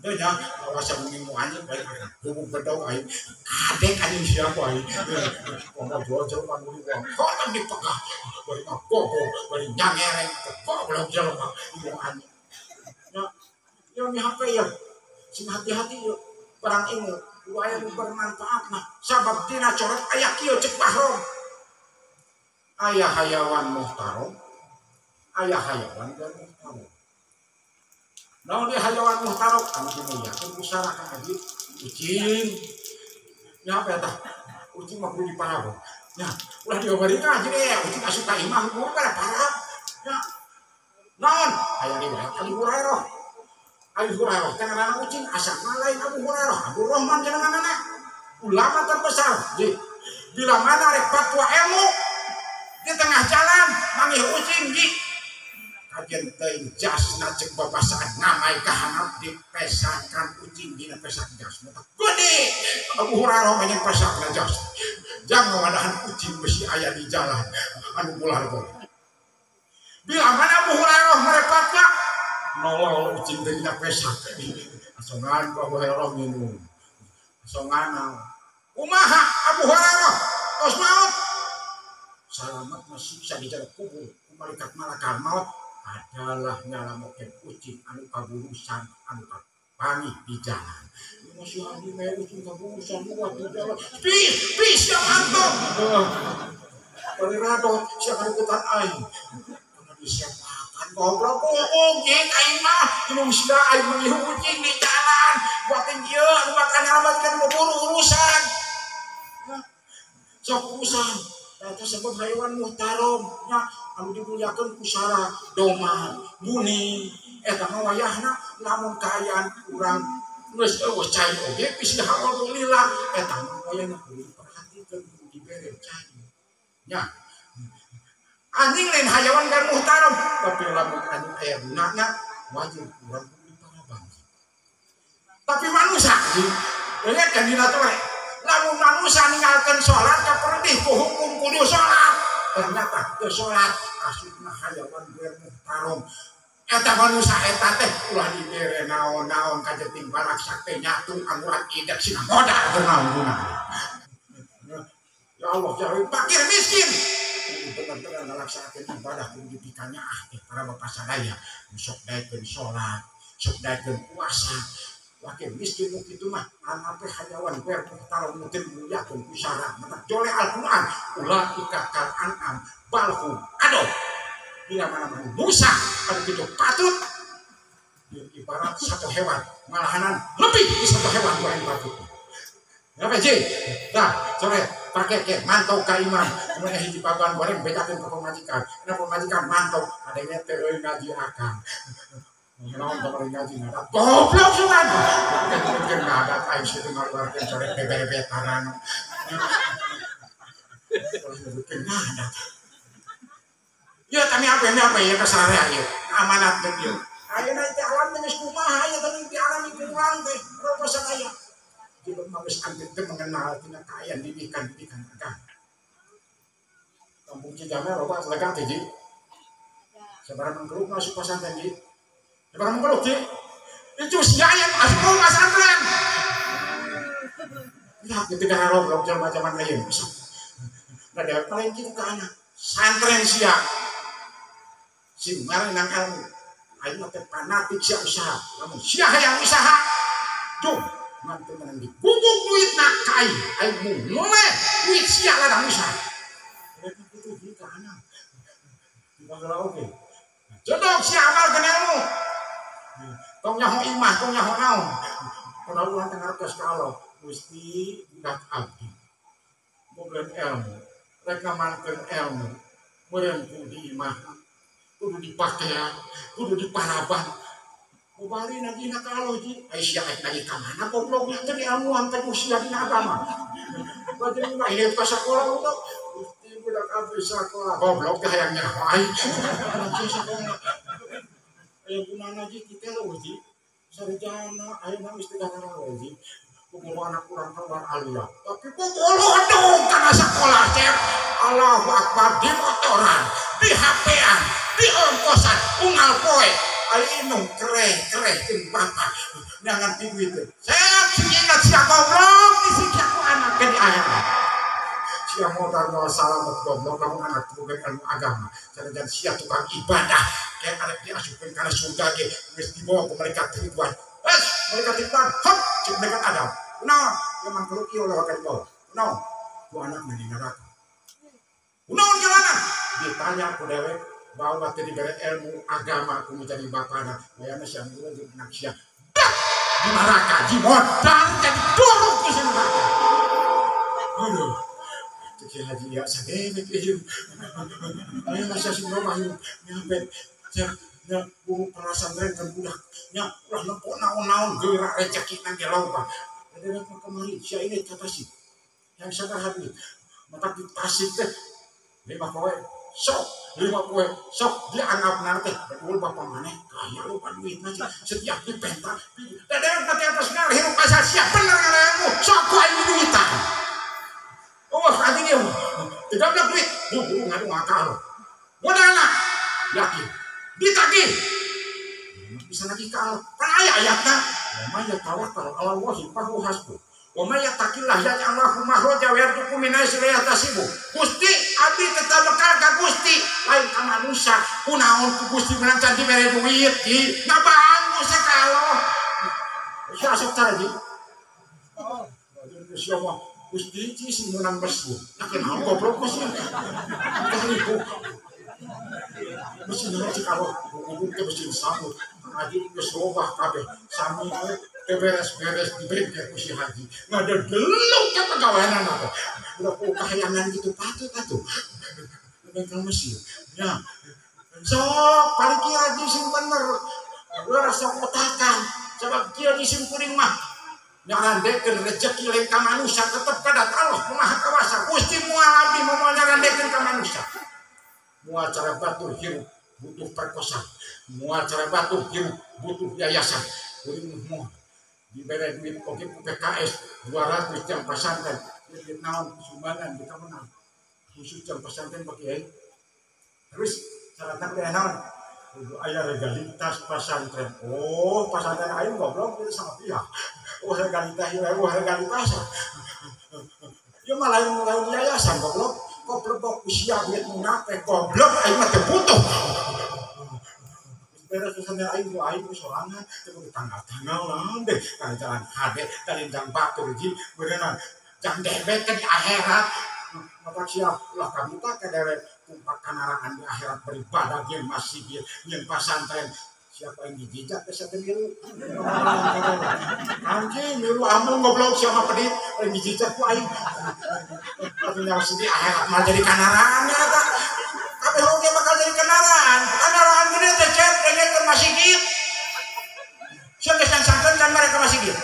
Teu nya awasa mungkin mu anjing bae hubung bedog aing. Kadek anjing sia ku aing. Ngomong jual jauh pan wong. Kotor dipegah. Bari ngagogo, bari nyangereng, goblok jelema ieu anjing. Ya, yo mi HP ya. Sing hati-hati yo barang ilmu wae bermanfaat mah sabab dina coret aya kieu cek Bahrom. Aya hayawan muhtarom, aya hayawan dan muhtarom. Naon dia hayawan muhtarom anu dimuliakeun ku sarah Kang Haji ucing. Nya apa eta? Ucing mah kudu diparabon. Nya, ulah diobari ngaji deh, ucing asup ka imah kudu pada parab. Nya. Naon? Aya riwayat Abu Hurairah. Abu Hurairah teh ngaranna ucing asalna lain Abu Hurairah, Abu Rahman jenenganna. Ulama terbesar. Ji. Bila mana rek fatwa ilmu di tengah jalan manggih ucing ji. Kajian teuing jasna cek babasaan ngamai ka handap dipesakan ucing dina pesak jas. Gede. Abu Hurairah mah jeung pesakna jas. Jangan ngawadahan ucing besi aya di jalan anu bular boleh. Bila mana Abu Hurairah mere fatwa nolol ucing teh dina pesak. Asongan ku Abu Hurairah minum. Asongan kumaha Abu Hurairah tos maut. Salamat masih bisa di jalan kubur. Malaikat malakal maut adalah nyalamokeun ucing anu kaburusan anu kapanggih di jalan. Masih abdi mah ucing kaburusan luat di jalan. Pis, pis yang antum. Bari radot sia karukutan aing. Karena disepakan goblok bohong jeung aing mah inung sia aing manggih ucing di jalan. Buatin ieu anu bakal nyalamatkeun buburu urusan. Sok urusan. Eta sebab hayawan muhtarom nya anu dimuliakeun ku sara doma buni eta mah wayahna lamun kaayaan urang geus eueuh cai oge bisi alhamdulillah eta mah wayahna kudu diperhatikeun kudu dibere cai nya anjing lain hayawan kan muhtarom tapi lamun anjing aya gunana wajib urang kudu diparaban tapi manusia ingat kan dina teh lamun manusia ninggalkeun salat kaperdih ku hukum kudu salat ternyata teu salat asupna hayawan gue muhtarom eta manusia eta teh ulah dibere naon-naon kajeting baraksak teh nyatu anguran idek sina modal bernaon guna ya Allah ya fakir miskin bener-bener ngalaksanakeun ibadah kudu dipikanya ah teh para bapak sadaya sok daekeun salat sok daekeun puasa wakil miskin nu kitu mah angape hayawan ber muhtarom nu teu dimuliakeun ku sara mata jole Al-Qur'an ulaika kal an'am balhum aduh bila mana manusia anu kitu patut ibarat satu hewan malahanan lebih di satu hewan ku lain patut. Kenapa ji? Nah, sore pakai ke mantau ka imam kemudian hiji paguan goreng bejakeun ka pamajikan. Kenapa pamajikan mantau adanya teh euy ngaji akang. Naon kamari ngaji ngadat goblok sugan. Mungkin ngadat aing situ ngaluarkeun sore bebere-betaran. Ngadat. Ya kami apa ya kasarea ieu amanat teh ieu. Ayeuna teh alam teh geus kumaha aya teh di alam ieu urang teh robosan aya. Jelema geus anjeun teh mengenal tina kaayaan didikan-didikan agama. Kampung Cijame loba lega teh ji. Sabaraha mangkeluk masuk pesantren ji. Sabaraha mangkeluk ji. Itu sia yang asup pesantren. Ya kitu garorok jelema zaman ayeuna. Nah, dewek paling kitu ka anak. Santren sia. Sing nang ilmu. Aing mah teh fanatik sia usaha. Lamun sia hayang usaha, duh, nanti menang diguguk duitna ka aing. Aing mulai duit sia ladang usaha. Mereka kitu di ka anak. Di baheula oge. Jodok sia amalkeun ilmu. Tong nyaho imah, tong nyaho naon. Kana urang teh ngartos ka Allah, Gusti budak abdi. Boga ilmu, rek ngamalkeun ilmu, meureun ku di imah. Kudu dipakean, kudu diparaban. Mubali nagihna ka Allah ji. Ai sia aing nagih ka mana goblok teu diilmuan teh usia dina agama. Bajeng mah hidup ka sakola goblok. Gusti budak abdi sakola goblok teh hayang nyaho aing. Sakola. Aya gunana ji kita leuwih ji. Sarjana ayeuna geus teu garawe ji. Kumaha anak urang keluar aliyah. Tapi bobolodong kana sakola cep. Allahu akbar di motoran, di HP-an, di ongkosan, unggal poe. Ayo inung kereh-kereh jeung bapak. Jangan duit teh. Sep sing ingat sia goblok disiksa ku anak ke di akhirat. Sia modal moal salamet goblok lamun anak boga ilmu agama. Sanajan sia tukang ibadah, kayak arek diasupkeun kana surga ge geus dibawa ku malaikat Ridwan. Wes, malaikat Ridwan, hop, cek malaikat Adam. Kunaon? Ya mangkeluk ieu ulah ka dibawa. Kunaon? Ku anak di neraka. Kunaon jalana? Ditanya ku dewek bahwa teu dibere ilmu agama ku jadi bapana. Wayana sia milu jeung anak sia. Di neraka, di modal jadi duruk di neraka. Aduh. Cek haji ya sadewek ieu. Aya masa sing loba ieu nyampe nya buku pesantren kan budak nya ulah nempo naon-naon geura rezeki nang ge loba. Dewek mah kamari sia ini ka Tasik. Yang sabaraha duit? Mata di Tasik teh 5 poe sok, 5 poe sok dianggapna teh betul bapak maneh kaya loba duitna setiap dipenta. Da dewek mah teh atos hirup asa sia bener ngalamu sok ku aing duitan. Oh, anjing ieu. 13 duit, buru ngadu ngakal. Modalna yakin. Ditagih. Bisa lagi ka Allah. Pan aya ayatna, wa may yatawakkal 'ala Allahi fa huwa hasbuh. Wa may yattaqillah yaj'al lahu makhraja wa yarzuqhu min haitsu la yahtasib. Gusti, abdi teh tawakal ka Gusti, lain ka manusia. Kunaon ku Gusti menang can dibere duit, di ngabangu ka Allah. Sia sok cara di. Oh, sia mah Gusti sing menang mesin. Nah kenal goblok mesin. Ribu. Mesin cek kalau kudu teh mesin sambut. Haji geus robah kabeh. Sami teh beres-beres di bengkel ku si haji. Ngadedeluk ka pagaweanana teh. Udah ku kahayangan gitu patut atuh. Bengkel mesin. Ya. Sok paling kieu haji sing bener. Ulah sok otakan. Sabab kieu di sim kuring mah nyarandekeun rezeki lain ka manusia tetep kadat Allah Maha Kawasa. Gusti moal abdi moal nyarandekeun ka manusia. Moal cara batur hirup butuh perkosa, moal cara batur hirup butuh yayasan. Kuring moal dibere duit oge ku PKS 200 jam pesantren. Duit naon sumbangan kita menang. Khusus jam pesantren Pak Kiai. Terus syaratna kudu naon? Kudu aya legalitas pesantren. Oh, pesantren aing goblok itu sama pihak. Oh, legalitas ieu, oh legalitas. Ieu mah lain yayasan goblok. Goblok usia duit munafik goblok aing mah teu butuh. Beres pesantren aing ku aing ku sorangan teu kudu tanggal-tanggal naon deh. Kana jalan hade talindang batur ji beunang jang dewek ke di akhirat. Maka sia ulah kabita ka dewek tumpak kanarangan di akhirat beribadah jeung masjid jeung pasantren. Siapa yang dijejak teh teu milu. Anjing milu amung goblok siapa pedit yang dijejak ku aing. Tapi nyawa sedih akhirat mah jadi kanaraan eta. Kabeh oge bakal jadi kanaraan. Kanaraan gede teh cep dengekeun masjid. Sia geus sangsangkeun kan mereka masjid.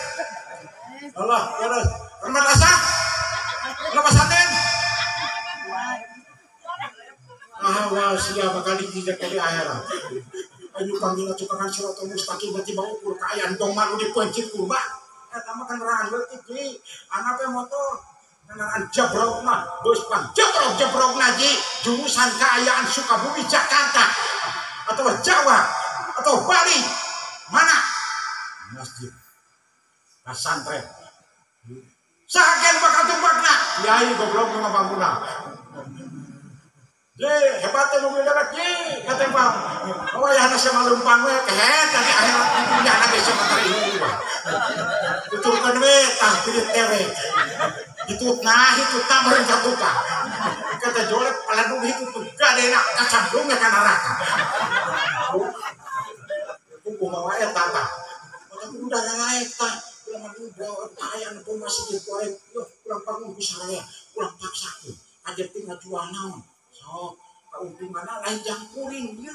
Allah, ya Allah. Madrasah. Allah pesantren. Awas sia bakal dijejak di akhirat. Ayu panggilna tukangan siratal mustaqim berarti bau ukur kaayaan dong malu dipencit kurba eta mah kendaraan leutik ji anape motor kendaraan jebrok mah geus pan jebrok jebrokna ji jurusan kaayaan Sukabumi Jakarta atau Jawa atau Bali mana masjid pesantren sahakeun bakal tumpakna kiai goblok nu ngabangunna. Ye, hebatnya mobil dewek ye, kata bang. Oh ya, anak sama lumpang we, kehet, nanti akhirat punya anak sama terima. Tuturkan we, tah pilih tewe. Itu nah, itu tambahin katuka. Kata jolek, paladung itu tuh gak ada enak, kacamplungnya ke neraka. Kuku mawa eta tah. Tapi udah naik tah. Ulah mah ayam pun masih gitu, ulah bangun ku saraya, ulah paksakeun. Aja teh ngajual naon. Sok kauntunganna lain jang kuring ieu.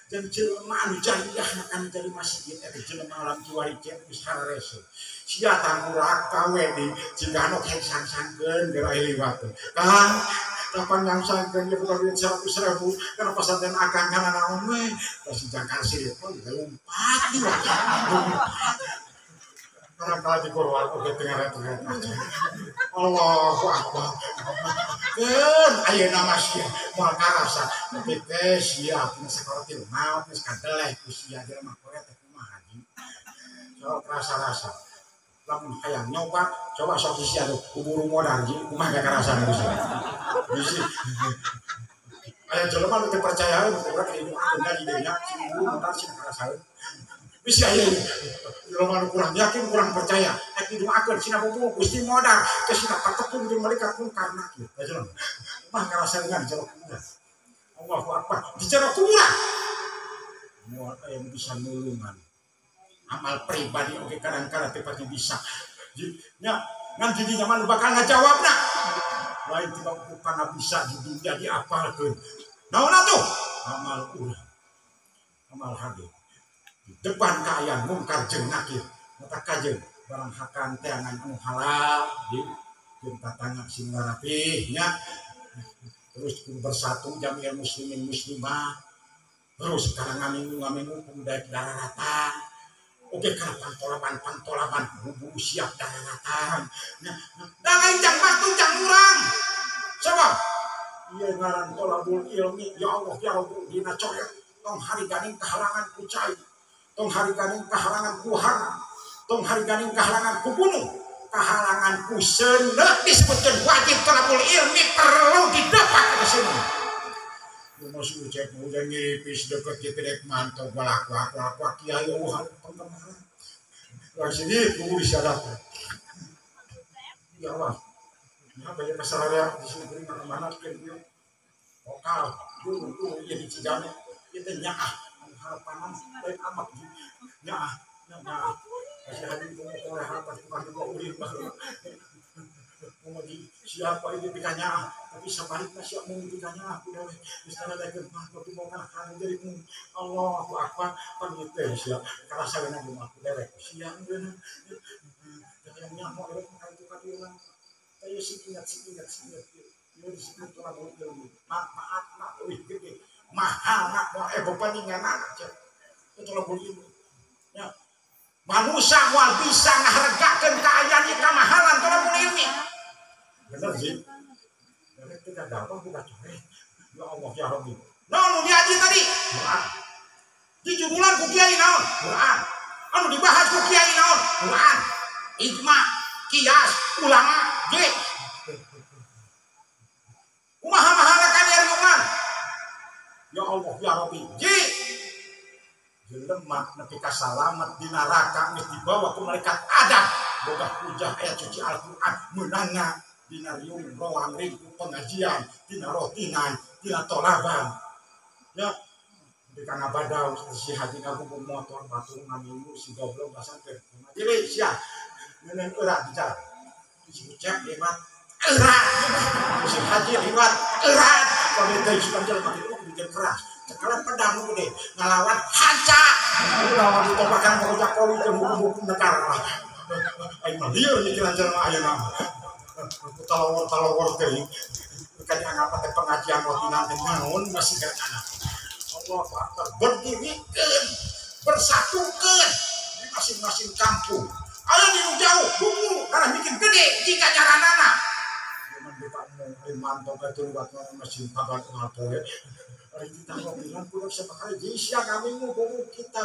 Jang jelema anu jariah makan jadi masjid eta jelema alam kiwari cek geus hararese. Sia tanggurak kawe di jigano hek sang-sangkeun geura liwat. Kang Kapan ngangsangkeun ieu buka duit 100.000 kana pesantren akang kana naon we. Pasti jangkar sirip lompat di waktu. Barangkali di Quran oge tengah-tengah. Allahu Akbar. Keun ayeuna mah sia moal karasa tapi teh sia tina sakaratil maot geus kadeleh ku sia jelema koret teh kumaha haji. Sok rasa-rasa. Lamun hayang nyoba coba sok sia tuh kuburu modal ji kumaha gak karasa nu sia. Bisi. Aya jelema nu teu percaya urang di didoakeun di dinya si kuburu modal sia karasaeun. Bisi aya jelema nu kurang yakin kurang percaya ek didoakeun sina bubu Gusti modal teh sina patepung jeung malaikat mungkar nakir. Jelema mah karasaeun di jero kuburan. Allahu Akbar di jero kuburan. Moal aya nu bisa nulungan. Amal pribadi oge kadang-kadang teu pati bisa. Nya ngan di dinya mah nu bakal ngajawabna. Lain tiba upana bisa di dunia diapalkeun. Naon atuh? Amal urang. Amal hade. Di depan kaayaan mungkar jeung nakir. Mata kajeun barang hakan teangan anu halal di jeung tatangga sing rapih nya. Terus kudu bersatu jami'al muslimin muslimah. Terus sekarang ngamingu-ngamingu kudu daek daratan. Oke kana pantolaban bubu siap daratan. Nya, da lain jang batu jang urang. Coba ieu ngaran tolabul ilmi ya Allah ya Rabbi dina coret tong hari ganing kahalangan ku cai. Tong hari ganing kahalangan ku hara. Tong hari ganing kahalangan ku bunuh. Kahalangan ku seuneuh disebutkeun wajib tolabul ilmi perlu didapat ke sini. Masih ucap udah ngiripis deket kita dek mantau balaku aku kiai oh penggemar. Lah sini kudu disyarat. Ya Allah. Nah banyak masalah di sini mana-mana kan dia. Lokal dulu ya di Cijame kita nyaah harapan baik amat nyaah nyaah. Kasih hadi oleh harapan bukan juga urip mau di siapa ini pikanya tapi sebaliknya siap mau pikanya aku dah misalnya lagi mah tapi mau kan jadi Allahu Akbar panggil siap kerasa benar aku derek siang benar yang nyamuk itu kan itu kan orang ayo sih ingat ya disebut telah ilmu manfaat nak wih gede mahal nak mau beban anak itu telah ilmu ya manusia moal bisa ngahargakeun kaayaan ieu kamahalan tolabul ilmi. Bener sih. Bener kita dapat buka coret. Ya Allah ya Rabbi. Naon nu diaji tadi? Quran. Di judulan ku kiai naon? Quran. Anu dibahas ku kiai naon? Quran. Ijma, kias, ulama, ge. Kumaha mahala kan ya? Ya Allah ya Rabbi. Ge. Jelema nepi ka salamet di neraka geus dibawa ku malaikat adab boga hujah ayat suci Al-Qur'an meunangna dina riung roang ringku pengajian dina rotinan dina tolaban ya di kana badau si haji ngagugu motor batur ngaminggu si goblok basan teh majelis sia meuneun eurat di jalan si ucap liwat eurat si haji liwat eurat pamit sukan jelema kitu bikin keras cekalan pedang gede ngelawan hanca lawan ditobakan ku Jokowi jeung hukum-hukum negara aing mah lieur mikiran jelema ayeuna talawor-talawor teh kaya ngapa teh pengajian rotinan teh naon masih kana Allahu Akbar berdirikan bersatukan di masing-masing kampung ayo di jauh buku karena bikin gede jika jaranana cuman kita mau mantau ka tulubat mesin pagar ngapoe kita mau bilang kurang sekali jadi kami mau kita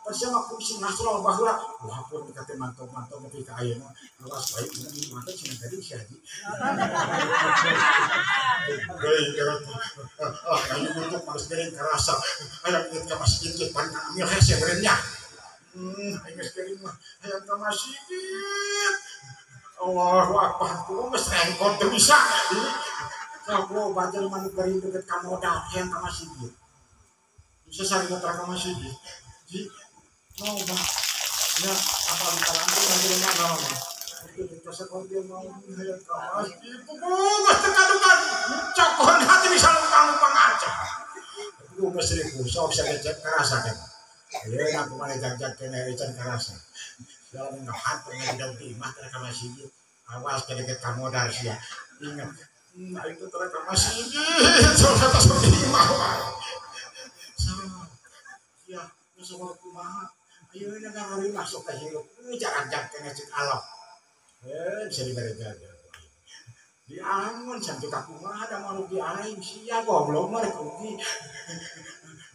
bersama fungsi nasrul bahwa wah pun kata mantau-mantau tapi ka ayeuna awas baik ini mantau cina tadi si haji geuing ah kayu untuk harus geuing karasa aya ka masjid ge pan amil hese beureun nya aing geus geuring mah hayang ka masjid Allahu Akbar ku geus rengkot teu bisa. Kalau baca manu geuring deket ka modal hayang ka masjid. Bisa sari ka masjid. Ji loba. Ya apa bicaraan teh jelema naon. Itu kasakordi mau hayang ka masjid. Geus teu kadukan. Cokon hati bisa lumpang-lumpang aja. Ku geus ribu sok sagecek karasa kan. Ayeuna kumaha jag-jag keneh can karasa. Dalam ngahat pengen di imah teh ka masjid. Awas ke deket ka modal sia. Ingat Nah itu tereka masih soalnya tas imah wae. Ya, nu kumaha? Ayeuna ngarimah sok ka hirup. Jarang-jarang kena cek Allah. Bisa dibere jaga. Diangon sampai ka kumaha da mau rugi aing sia goblok mah rek rugi.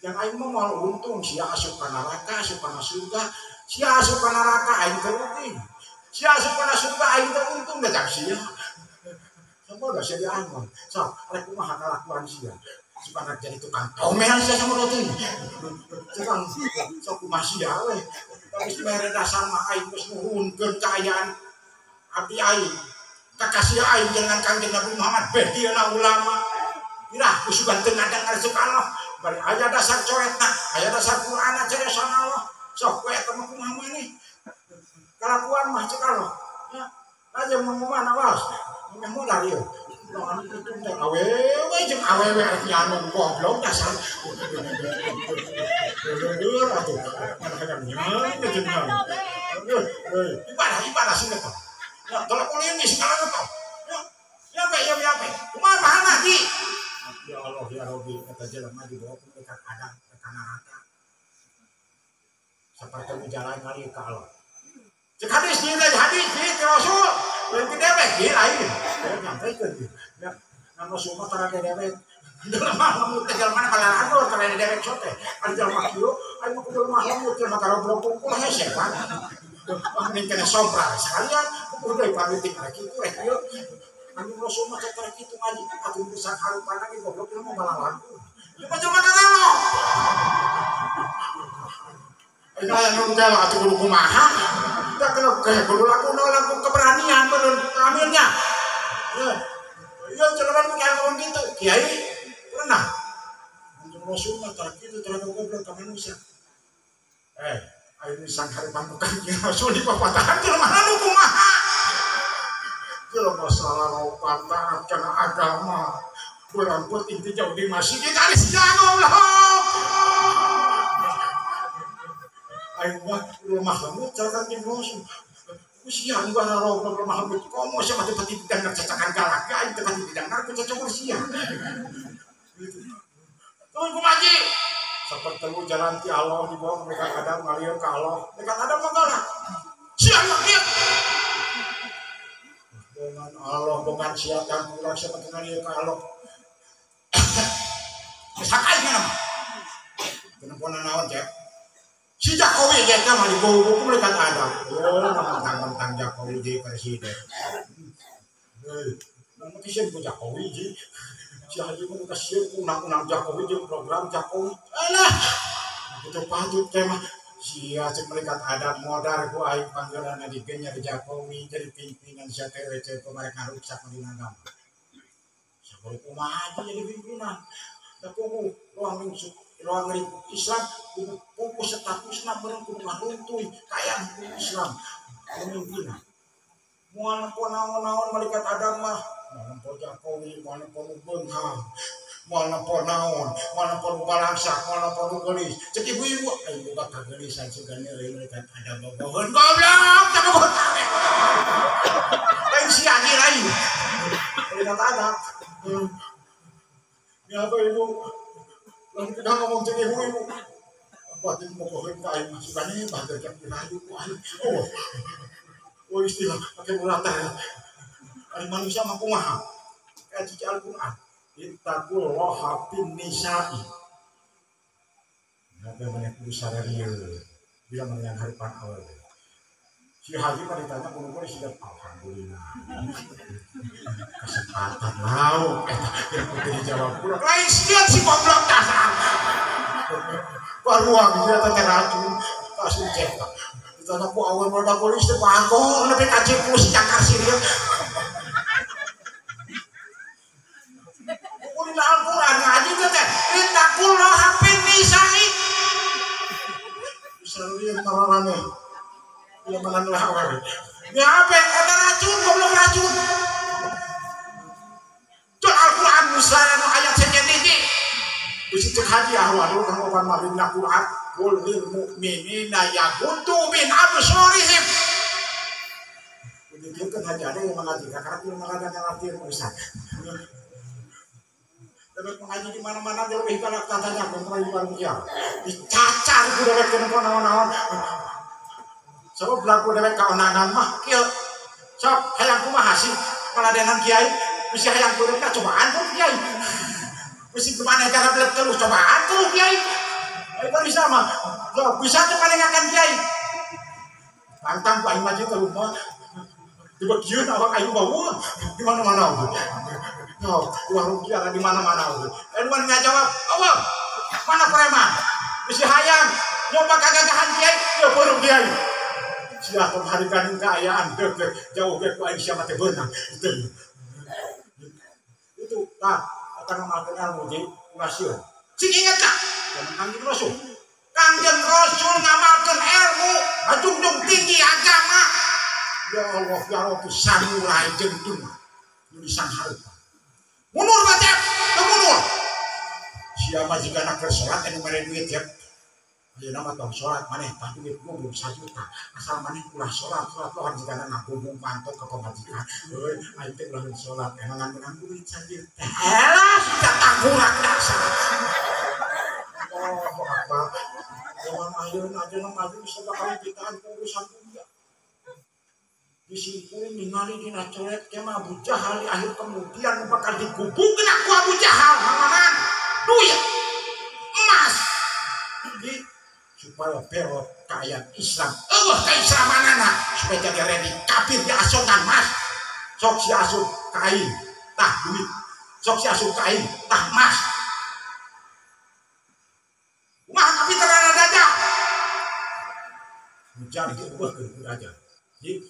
Yang aing mah moal untung sia asup ka neraka, asup ka surga. Sia asup ka neraka aing teu rugi. Sia asup ka surga aing teu untung da cak sia. Sabodo sia diangon. Sok arek kumaha kalakuan sia. Supaya jadi tukang tomel sia sama roti. Tukang sok kumaha sia we. Tapi mere dasar mah aing geus nuhunkeun kaayaan abdi aing. Kakasih aing dengan Kangjeng Nabi Muhammad beh dieuna ulama. Irah kusugan teu ngadengar cek Allah. Bari aya dasar coretna, aya dasar Qur'anna ceresan Allah. Sok we eta mah kumaha maneh. Kalakuan mah cek Allah. Ya, aja mau mana was. Meh modal ieu. Anu kitu teh awewe jeung awewe rek nyanung goblok dasar. Leueur atuh. Mana hayang nyeun jeung nyaung. Ibadah ibadah sih eta. Ya, tolak ulin nih sekarang apa? Ya, ya apa, ya apa? Kumaha bahana di? Ya Allah ya Rabbi, eta jelema dibawa ku mereka kadang ke neraka. Saperti jalan kali ka Allah. Cek hadis ieu teh hadis ieu ti Rasul. Lain ti dewek ieu lain. Nyampikeun ieu. Ya, ngan Rasul mah tara dewek. Jelema lembut teh jelema balalagor tara dewek sote. Ari jelema kieu, ari mah kudu lemah lembut jelema garoblok kungkul hese pan. Mending kena sompral sekalian, kudu deui pamiting rek kitu rek ieu. Anu Rasul mah teh kitu ngaji, atuh bisa harupan lagi goblok ieu mah balalagu. Ieu mah jelema garelo. Aing aya nu gelo atuh kudu kumaha? Da kena kudu laku laku keberanian beun amilnya. Ya, jelema nu ngomong kitu, kiai pernah. Anu Rasul mah teh kitu terlalu goblok ka manusia. Ayo sang harapan bukan Rasul di papatahan jelema nu kumaha. Jelema salah lopat taat kana agama. Kurang penting teh jauh di masjid ari sia goblok. Aing mah lemah lembut cara kanjeng Rasul. Usia gua roblok lemah lembut komo sia mah teu pati didengar cacakan galak aing teu pati didengar ku cacok sia. Gitu. Tunggu kumaji. Seperti jalan ti Allah dibawa mereka kadang ngalir ke Allah. Mereka kadang mah galak. Sia mah kieu. Dengan Allah bukan sia kang kurang seperti ngalir ke Allah. Geus hak aing mah. Kenapa naon cek? Si Jokowi je mah dibawa ku mereka kadang. Oh, mentang-mentang Jokowi jadi presiden. Heuh, mun kisieun ku Jokowi je. Si Haji mah kasieun ku undang-undang Jokowi jeung program Jokowi. Alah, itu patut teh mah. Sia cek mereka ada modal ku aing panggilanna digenyar Jokowi jadi pimpinan sia teh we mereka ruksak dina agama. Sakudu kumaha jadi pimpinan. Da kudu ruang lingkup ruang lingkup Islam kudu fokus statusna meureun kudu ngaruntuy kaya hukum Islam pemimpinan. Moal nempo naon-naon malaikat Adam mah, moal nempo Jokowi, moal nempo nu beunghang, moal nempo naon, moal nempo nu balangsak, moal nempo nu geulis. Cek ibu-ibu, aing boga kageulisan sugane euy malaikat Adam bogoheun goblok, teh bogoheun kabeh. Lain sia ge lain. Malaikat Adam. Ya apa ibu? Lalu kita ngomong cek ibu-ibu. Batin bogoheun ka aing mah sugane bager jam dirayu ku aing. Oh. Oh istilah pakai mulata. Ari manusia mah kumaha? Kayak cici Al-Qur'an. Ittaqullaha fin nisa'i. Nabi banyak kudu sararieu. Bila mengenai harapan awal. Si Haji mah ditanya kudu sudah alhamdulillah. Kesempatan lauk eta kira kudu dijawab kurang. Lain sieun si goblok dasar. Baruang dia teh racun langsung cetak. Ditanya ku awal meledak polis teh pangkong nepi ka cikus cakar siril. Kudu Al-Qur'an ngaji teh ittaqullaha fin nisa'i. Sareureun mararane. Ieu manan lah awewe. Ya apa eta racun goblok racun. Cul Al-Qur'an misalnya ayat sekian hiji. Bisi cek haji ahwa dulu kang opan mah dina Qur'an qul lil mu'minina yaghuddu min absarihim. Didieu kan haji ada yang mengaji karena kudu mengaji ngarti urusan. Dewek mengaji di mana-mana dia lebih galak tatanya kontrol di warung dia. Dicacar ku dewek teu nempo naon-naon. Sebab lagu dewek kaonangan mah kieu. Sok hayang kumaha sih paladenan kiai bisi hayang kudu ka cobaan tuh kiai. Bisi kumaha cara belet teluh cobaan tuh kiai. Ayo bisa mah. Sok bisa teu palengakan kiai. Pantang ku aing maju ke rumah. Dibegieun awak aing bau di mana-mana. Oh, warung dia di mana-mana. Anu ngajawab, "Allah, mana preman? Bisi hayang nyoba kagagahan kiai, ya burung kiai." Sia tong hari kaning kaayaan deukeut jauh ge ku aing sia mah teh beunang. Itu tah akan ngamalkeun ilmu di ulah sieun. Cing inget ka? Zaman Kangjeng Rasul. Kangjeng Rasul ngamalkeun ilmu, ngajungjung tinggi agama. Ya Allah, ya Rabbi, samurai jeung tuna. Nulisan hareup. Mundur baca, teu mundur. Siapa jika nak salat anu mere duit ya. Ayeuna mah tong salat maneh tah duit gubung 1 juta. Asal maneh ulah salat, salat lohan jigana ngagubung pantot ka pamajikan. Euy, aing teh ulah salat, emang menang duit 1 juta. Elah, sudah tanggurak dasar. Allahu Akbar. Zaman ayeuna aja maju bisa bakal kitaan urusan dunia. Disimpulin ningali dina coret ke mah Abu Jahal di akhir kemudian bakal digubungkeun ku Abu Jahal mamanan duit emas di supaya berot kaayaan Islam eueuh keislamanana supaya jadi ready kafir diasongkan mas sok si asup ka aing tah duit sok si asup ka aing tah mas kumaha kapiteurana Dajjal hujan dieuweuhkeun ku Dajjal jadi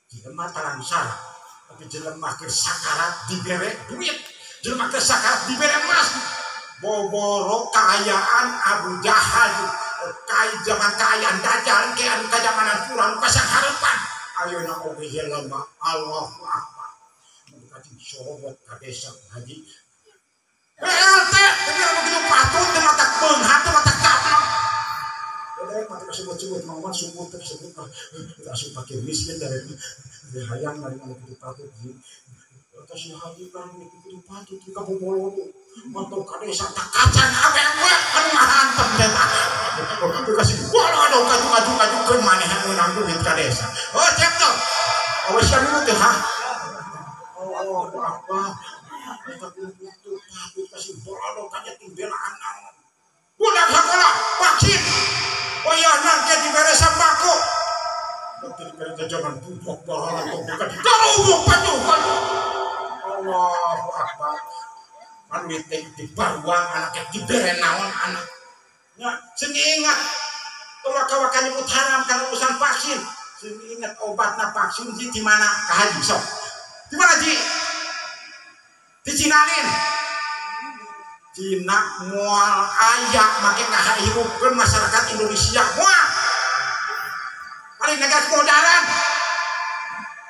jelema talangsara tapi jelema keur sakarat dibere duit jelema keur sakarat dibere emas boboro kaayaan Abu Jahal kai zaman kaayaan Dajjal ke anu kajamanan kurang pasang harapan ayeuna oge jelema Allahu Akbar mun kacing sorobot ka desa haji BLT tapi anu kitu patut teu mata beunghar teu mata kaplok. Dewek mah sebut-sebut mah suku tersebut mah asup pakai miskin dari hayang mari anu kitu patut di atau si haji kan kitu patut di kabobolo mantau ka desa tak kacang awewe anu ngahantem teh tah dikasih bolodo kaju-kaju-kajukeun maneh anu meunang duit ka desa. Oh cek tuh awas sia dulu teh ha. Allahu Akbar eta kitu patut kasih bolodo ka nya timbelaan naon budak sakola vaksin. Oh ya nanti dibere sembako. Nanti dibere jajanan budak bahala bukan digarubuk pajukan. Allahu Akbar. Anu teh dibaruang anaknya dibere naon anak. Nya sing ingat tong nyebut haram kana urusan vaksin. Sing ingat obatna vaksin ji di mana ka haji sok. Di mana ji? Di Cinanin. Cina mual aya make ngahirupkeun masyarakat Indonesia moal paling negas modalan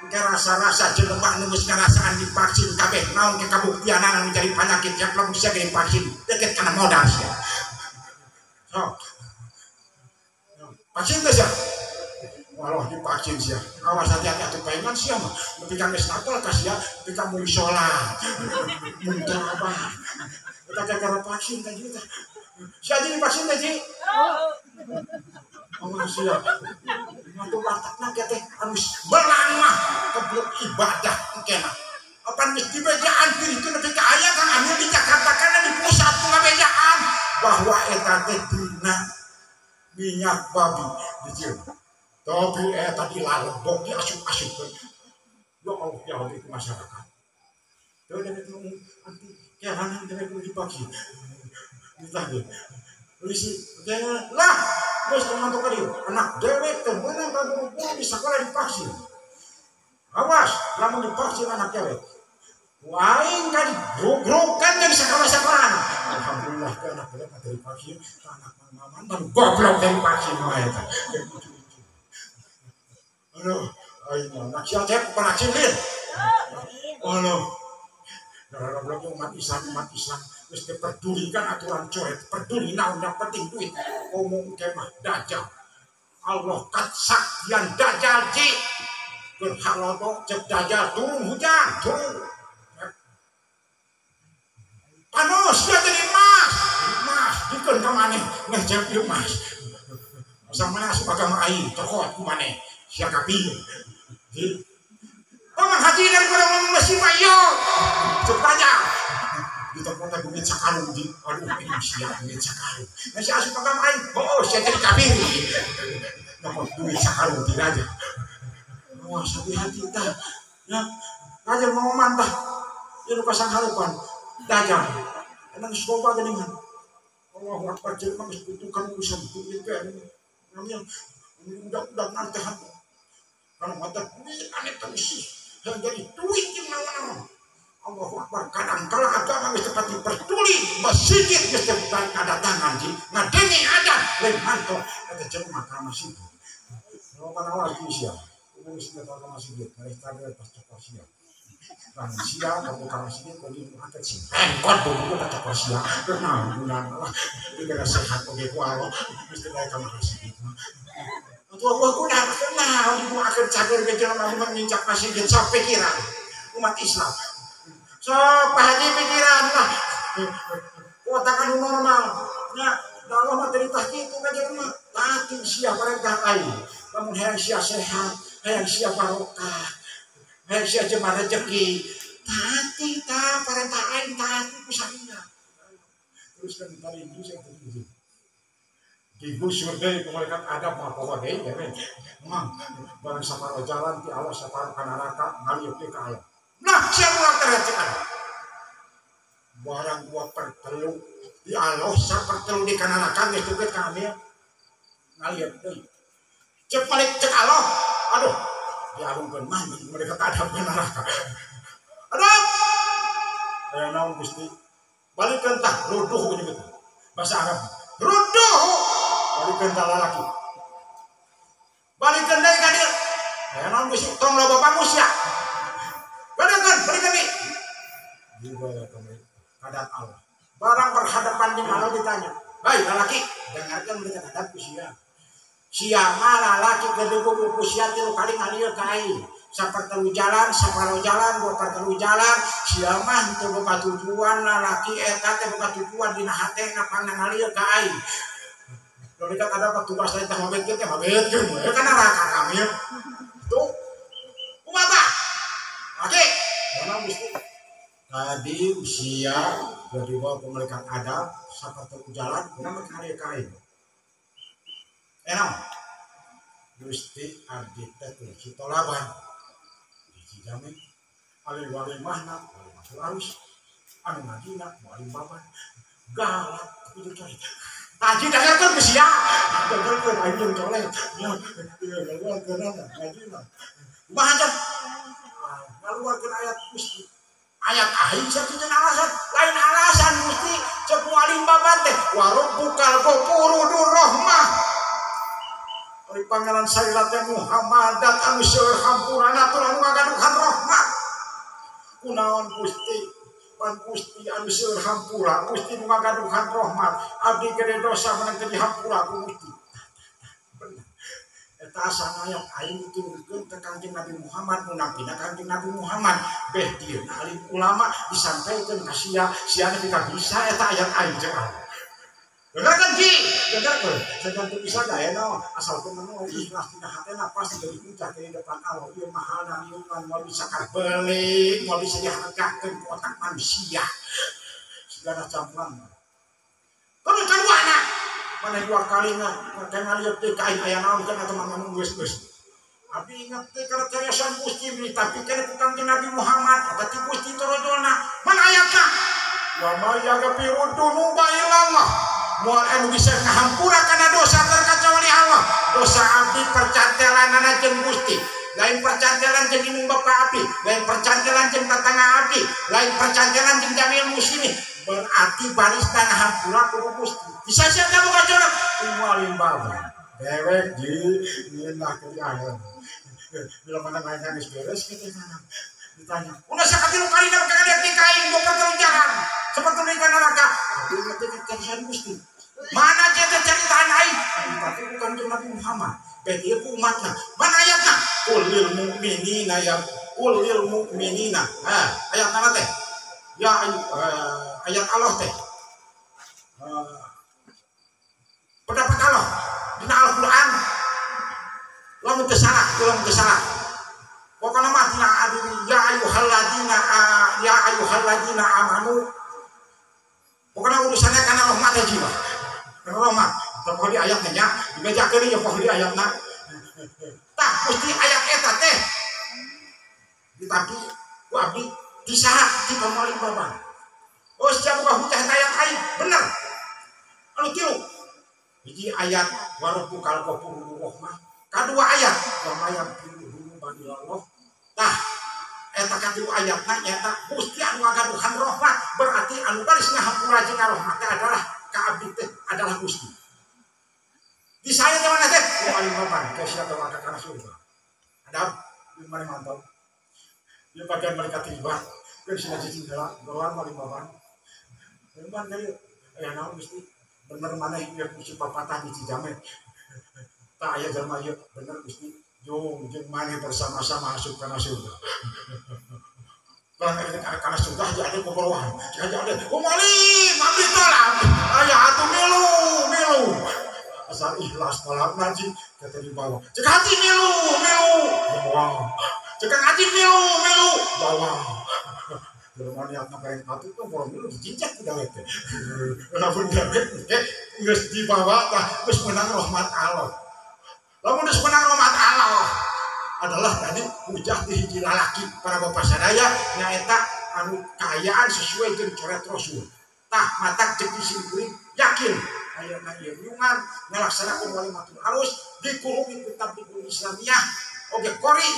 engke rasa-rasa jelema nu geus ngarasaan divaksin kabeh naon ke kabuktianana nu jadi panyakit jeplok bisa ge divaksin deket kana modal sia sok vaksin teh sia walau divaksin sia awas hati-hati atuh paingan sia mah nepi ka geus napal ka sia nepi ka meuli salat mun teh abah kita gara vaksin tadi kita. Si aja divaksin tadi. Oh sia. Mantu watakna ke teh anu belang mah keblok ibadah engke mah. Apan geus dibejaan itu nepi ka aya Kang Amil di Jakarta kana di pusat ku ngabejaan bahwa eta teh dina minyak babi dijieun. Tapi eta dilalebok diasup-asupkeun. Ya Allah ya Allah itu masyarakat. Teu dewek nu anti keranan dewek nu divaksin. Ditagih. Polisi lah geus mantu ka dieu. Anak dewek teh meunang ka guru-guru di sakola divaksin. Awas lamun divaksin anak dewek. Aing kan grog-grogan jeung sakola-sakolaan. Alhamdulillah ke anak dewek mah divaksin, anak mama dan goblok dari vaksin mah eta. Aduh, aing anak sia cek vaksin lin. Aduh. Gara-gara umat Islam geus diperdulikan aturan coet, peduli naon yang penting duit. Omong kemah dajjal. Allah katsaktian dajjal ji. Keur halodo cek dajjal turun hujan, turun. Bikeun ka maneh neh cek ieu mas. Asa mana asup agama aing cokot ku maneh sia kafir. Oh, haji daripada ngomong musibah yo. Cek tanya. Di tempat duit sakalung di aduh ini sia duit sakalung. Nah si asup agama aing, oh sia jadi kafir. Nomor duit sakalung di raja. Wah, hati-hati tah. Ya, raja mau mantah. Ya nu pasang harapan. Dajjal. Emang sekolah geningan. Allahu Akbar jelema geus butuhkan urusan duit teh. Namanya udah-udah nanti hati. Kalau mata duit aneh terus. Yang jadi duit yang naon-naon. Allahu Akbar kadang kala agama geus tepat dipertuli, masjid geus tepat kadatangan ji. Ngadenge adan lain mantok eta jelema ka masjid. Loba nawar ki sia. Umum geus ka masjid, kareh tager pas cokor sia. Bang sia kamu ka masjid kudu angkat sih. Engkot buku ka cokor sia. Nah, guna Allah diberi sehat oge ku Allah geus teu ka masjid. Atuh Allah guna kenal dibuakeun cager ge jelema umat nincak masjid sok pikiran umat Islam. Sok Pak Haji pikiran lah. Otak anu normal. Nya, da Allah mah cerita kitu ka jelema. Taati sia perintah aing. Lamun hayang sia sehat, hayang sia barokah, hayang sia jemah rezeki. Taati ta perintah aing taati ku saria. Terus kan tadi itu saya tadi. Digusur deui ku malaikat adab mah poho deui we. Mah barang saparo jalan ti Allah saparo ka neraka ngalieu teh ka Allah. Nah, siapa orang terhati Allah? Barang dua pertelu di Allah sapertelu di kananakan geus duket ka amil. Ngalieu deui. Cek balik cek Allah. Aduh, dialungkeun mah mereka adab ka neraka. Adab. Aya naon Gusti? Balikeun tah ruduh gitu. Bahasa Arab. Ruduh. Balikeun tah lalaki. Balikeun deui ka dieu. Aya naon Gusti? Tong loba manusia. Balikan, balikan nih. Dibawa ke keadaan Allah. Barang berhadapan di mana ditanya. Baik, lelaki, dengarkan mereka hadap ku sia. Sia mah lalaki gedugu ku sia tilu kali ngalieu ka aing. Sapertelu jalan, saparo jalan, dua pertelu jalan. Sia mah teu boga tujuan lalaki eta teh boga tujuan dina hatena pangna ngalieu ka aing. Mereka ada petugas lain teh mabetkeun teh mabetkeun we ka neraka kami. Tuh. Kumaha? Oke, mana mesti tadi usia sudah dibawa ke malaikat adab seperti jalan, kenapa kali kain? Enak, Gusti abdi teh kunci tolaban, dijamin alih wali mahna, wali masuk arus, anu ngajina, wali baban, galak tapi coret. Haji dengarkeun geus sia, dengarkeun aing jeung colet, ya dengarkeun ngajina. Kumaha teh? Ngaluarkeun ayat Gusti. Ayat aing sakitu alasan, lain alasan Gusti cek walim baban teh wa rabbukal ghafuru dur rahmah. Ari pangeran salira teh Muhammadat anu seueur hampurana tur anu ngagaduhan rahmat. Kunaon Gusti? Pan Gusti anu seueur hampura, Gusti nu ngagaduhan rahmat. Abdi gede dosa menang teu dihampura ku Gusti. Eta asa ayat aing diturunkeun ka Kangjeng Nabi Muhammad nu nampina Kangjeng Nabi Muhammad beh dieu alim ulama disampaikeun ka sia sia teh bisa eta ayat aing jeung Allah. Dengarkeun ji, dengarkeun. Sajan teu bisa gae naon asal kumaha ikhlas dina hatena pasti jadi puncak di depan Allah. Ieu mahalna ieu moal bisa kabeuli, moal bisa dihargakeun ku otak manusia. Segala campuran. Terus kaduana mana dua kali nggak ngalieu teh ka aing aya naon kan atau ngomong geus-geus. Abi ingat teh kana cariosan Gusti beli tapi kana ku Kangjeng Nabi Muhammad eta ti Gusti torojolna. Mana ayatna? Wa may yaghfiru dzunuba illallah. Moal anu bisa ngahampura kana dosa terkecuali Allah. Dosa abdi percantelanana jeung Gusti. Lain percantelan jeung indung bapa abdi, lain percantelan jeung tetangga abdi, lain percantelan jeung jamil muslimin. Berarti baris tanah hampura kudu Gusti. Bisa siapa buka jorok? Mualim baba. Dewek ji ngeunah ke di akhir. Bila mana main geus beres kitu kana. Ditanya, "Ulah sakatilu kali na kalian ti ka aing dua pertelu jalan." Seperti di neraka. Tapi ngerti kan Gusti. Mana cerita ceritaan aing? Tapi bukan jeung Nabi Muhammad. Beh ieu ku umatna. Mana ayatna? Qul lil mu'minina ya qul lil mu'minina. Ha, ayat mana teh? Ya ayat Allah teh. Dina Al-Qur'an lamun teu salah, lamun teu salah. Pokona mah dina adiri ya ayyuhalladzina ya ayyuhalladzina amanu. Pokona urusannya kana rahmat jiwa. Kana rahmat. Teu di ayatna nya, dibejakeun ieu poho di ayatna. Tah mesti ayat eta teh ditampi ku abdi ti saha ti pamaling babang. Oh siap buka hujah ayat aing bener. Anu tilu. Hiji ayat warabbukal ghafurur rahmah. Kadua ayat wa mayam pilu bagi Allah. Tah eta katilu ayatna nyaeta Gusti anu ngagaduhan rahmat, berarti anu baris ngahampura jeung rahmat teh adalah ka abdi teh adalah Gusti. Di saya teh mana teh? Paling papan ke siapa maka kana surga. Ada di mana mantap. Dia bagian mereka tiba, ke sini cicing heula, bawa paling papan. Memang dari aya naon Gusti bener maneh ieu ku si papatah di Cijame. Tak aya jelema ieu bener Gusti jung jeung maneh bersama-sama asup kana surga. Barang kana surga aja ada boborohan. Aja ada umalim abdi tolak. Aya atuh milu milu. Asal ikhlas tolak ngaji kata di bawah. Cek hati milu milu bawah. Cek ngaji milu milu bawah. Jelema niatna bareng atuh teh boro milu dijinjak ku dawet teh. Lamun dawet teh geus dibawa tah geus menang rahmat Allah. Lamun geus menang rahmat Allah adalah tadi hujah di hiji lalaki para bapak sadaya nyaeta anu kaayaan sesuai jeung coret Rasul. Tah matak jeung simkuring yakin ayeuna ieu riungan ngalaksanakeun walimatul arus dikurungi ku Tablighul Islamiyah oge kori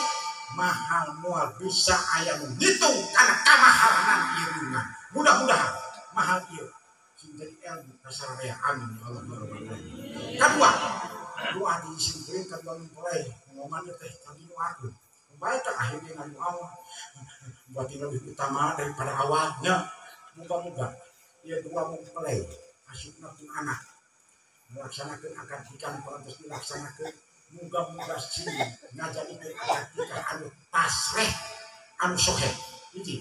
mahal moal bisa aya nu ngitung kana kamahalan ieu riungan. Mudah-mudahan mahal ieu sing jadi ilmu kasaraya amin ya Allah ya rabbal alamin. Kadua doa di simkuring kadua mempelai ngomongan teh tadi nu aku baik tak akhirnya nganu awal buat lebih utama daripada awalnya. Muga-muga ieu dua mempelai asupna pun anak melaksanakan akad nikah parantos dilaksanakeun muga-muga sing ngajadikeun akad nikah anu pasreh anu soheh. Hiji.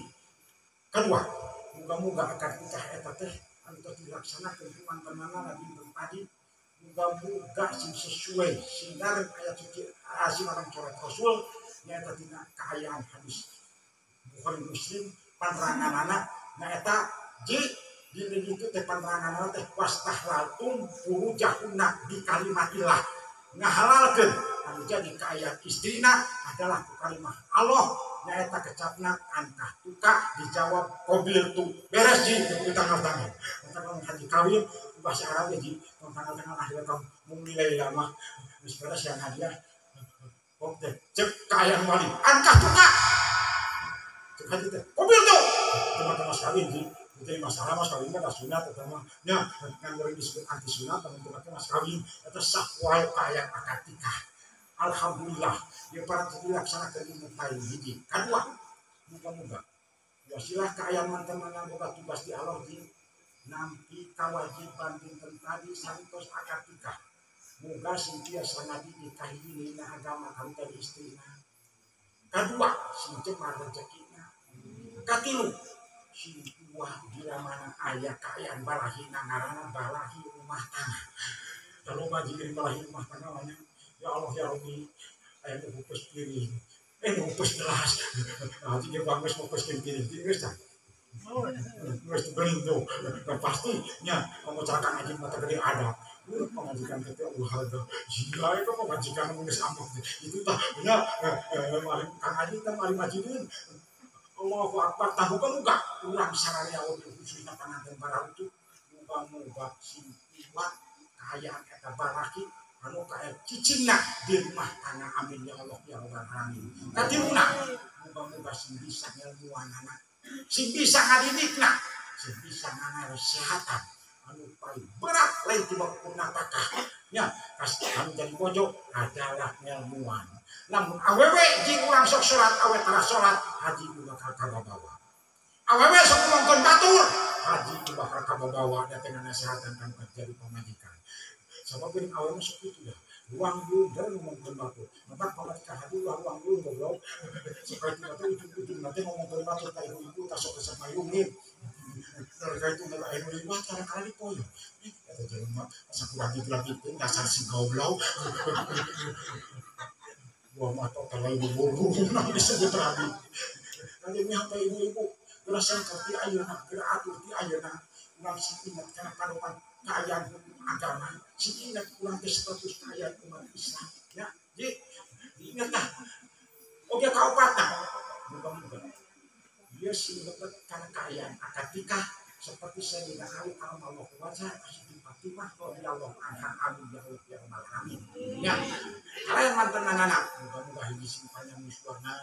Kedua, muga-muga akad nikah eta teh anu tos dilaksanakeun ku mantenana dinten tadi muga-muga sing sesuai sing bareng ayat suci sing coret Rasul nyaeta tina kaayaan hadis Bukhari Muslim panranganana nyaeta ji dina ditu teh panranganana teh wastahlaltum furujahunna bi kalimatillah ngahalalkeun anu jadi kaayaan istrina adalah ku kalimah Allah nyaeta kecapna antah tuka dijawab qabil tu beres ji di tanggal-tanggal tanggal haji kawin bahasa Arab ji tanggal-tanggal akhir kaum mung nilai lama geus beres yang hadiah oke cek kaayaan wali angkah tuka cek haji teh qabil tu teman-teman mas kawin ji jadi masalah mas kawin mah sunat eta mah nya ngan goreng disebut anti sunat lamun teu mas kawin eta sah wae kaayaan akad nikah. Alhamdulillah ieu parantos dilaksanakeun dinten paling hiji. Kadua muga-muga wasilah kaayaan mantenana boga tugas di Allah di nampi kawajiban dinten tadi santos akad nikah. Muga sing tiasa ngadidik ka hiji dina agama kanu tadi istrina. Kadua sing jemar rezekina. Katilu sing kuah bila mana aya kaayaan balahina ngaranna balahi rumah tangga. Loba jeung balahi rumah tangga mah ya Allah ya Rabbi aya nu hupus piring, nu hupus gelas. Nah, jeung bagus hupus piring geus tah. Geus beuling tuh. Nah, pasti nya pengucapan ngaji mata gede ada. Pengajikan teh ulah teh. Gila itu pengajikan mun geus amok teh. Itu tah nya Kang Haji teh mari majidin. Allahu Akbar tah muga-muga urang sararea oge khususna panganten barautu muga-muga sing kuat kaayaan eta balaki anu kaaya cicingna di rumah tangga amin ya Allah ya rabbal alamin. Katiluna muga-muga sing bisa ngelmuanana, sing bisa ngadidikna, sing bisa nganasehatan anu paling berat lain tiba napakah nya anu jadi bojo adalah ngelmuan. Lamun awewe jeung urang sok salat awe tara salat haji bakal kababawa. Awewe sok ngomongkeun batur haji bakal kababawa da teh nasehatan kan jadi pamajikan. Sabab geuning awewe mah sok kitu dah. Ruang blunder ngomongkeun batur. Matak pamajikan haji ulah ruang blunder goblok. Sok kitu teh ujung-ujungna teh ngomongkeun batur ka ibu-ibu tah sok resep mayungin. Dari itu aya nu liwat kadang-kadang dipoyo. Eta teh jelema asa kurang gitu dasar si goblok. Gua mah terlalu buru nah disebut rabi. Kali nyampe ibu-ibu geura sengker ti ayeuna geura atur ti ayeuna urang sing ingat kana padoman kaayaan hukum agama sing ingat urang teh status kaayaan umat Islam ya. Ji diingat tah. Oke kaopatna muga-muga ieu sing lebet kana kaayaan akad nikah seperti Sayyidina Ali karramallahu wajhah Siti Fatimah radhiyallahu anha amin ya Allah ya rabbal alamin. Ya kalian mantan anak muga-muga hiji sing panjang yuswana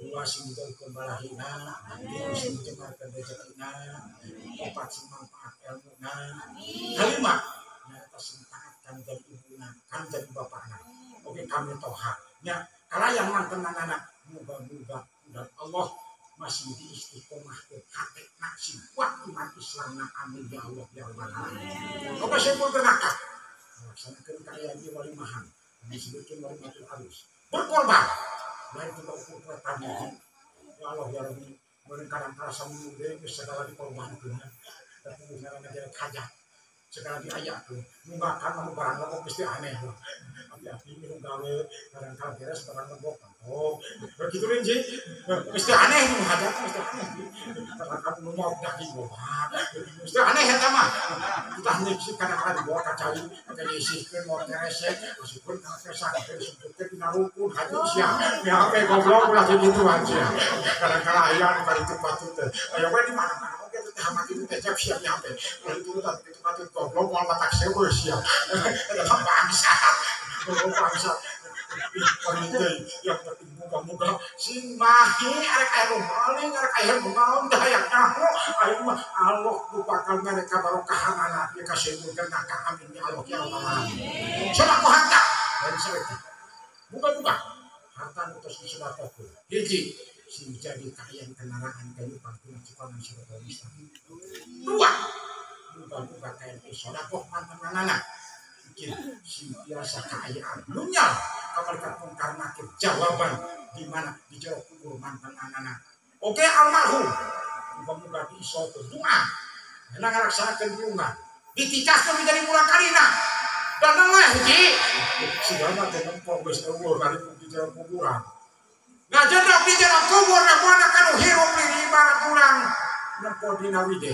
dua sing dijauhkeun balahina tilu sing dijemarkeun rezekina opat sing manfaat ilmuna kalima nyaeta sing taat kan jadi ibuna kan jadi bapakna. Oke kami toha nya kalayan mantan anak muga-muga dan Allah masih di istiqomah ke hati nasi kuat iman Islam na amin ya Allah ya rabbal alamin. Oke simpul bernakah melaksanakan kaayaan di walimahan disebutkan walimatul arus berkorban lain tidak ukur tadi ya Allah ya Rabbi meureun kadang karasa mude geus segala dikorbankeun tapi ngaranna ge hajat segala diayakeun nunggakan anu barang lebok geus teu aneh lah api-api nu gawe kadang-kadang beres barang lebok oh begitu rinci geus teu aneh nu hajat geus teu aneh kadang-kadang nu mau daging loba geus teu aneh eta mah kita nyiksi kadang-kadang dibawa ka cai ka diisihkeun mau teresek masukkeun ka kesak disebutkeun dina rukun haji sia ya ape goblok ulah kitu anjir kadang-kadang aya nu karitu patut teh aya we di mana-mana oge teh hama kitu teh cep siap nyampe ulah diturutan kitu patut goblok moal matak sewe sia eta bangsa goblok bangsa yang penting muga-muga sing mahi arek aya maling arek aya naon dah hayang nyaho ayeuna mah Allah nu bakal mere kabarokahanana ieu kasebutkeun ka amin ya Allah ya rabbal alamin. Sedekah harta lain sedekah muga-muga harta nu tos disedekahkeun hiji sing jadi kaayaan kendaraan kehidupan tina ciptaan siratal mustaqim dua muga-muga kaayaan sedekah mantananana sing biasa kaayaan lunyal kamalika mungkar nakir jawaban di mana di jero kubur mantan anak. Oke almarhum muga-muga diisokeun doa enak ngalaksanakeun diungan ditikahkeun menjadi murang kalina dan nengah hiji sigana teh nempo geus eueuh kali di jero kuburan ngajedog di jero kubur nempo kanu hirup ibarat urang nempo dina wide.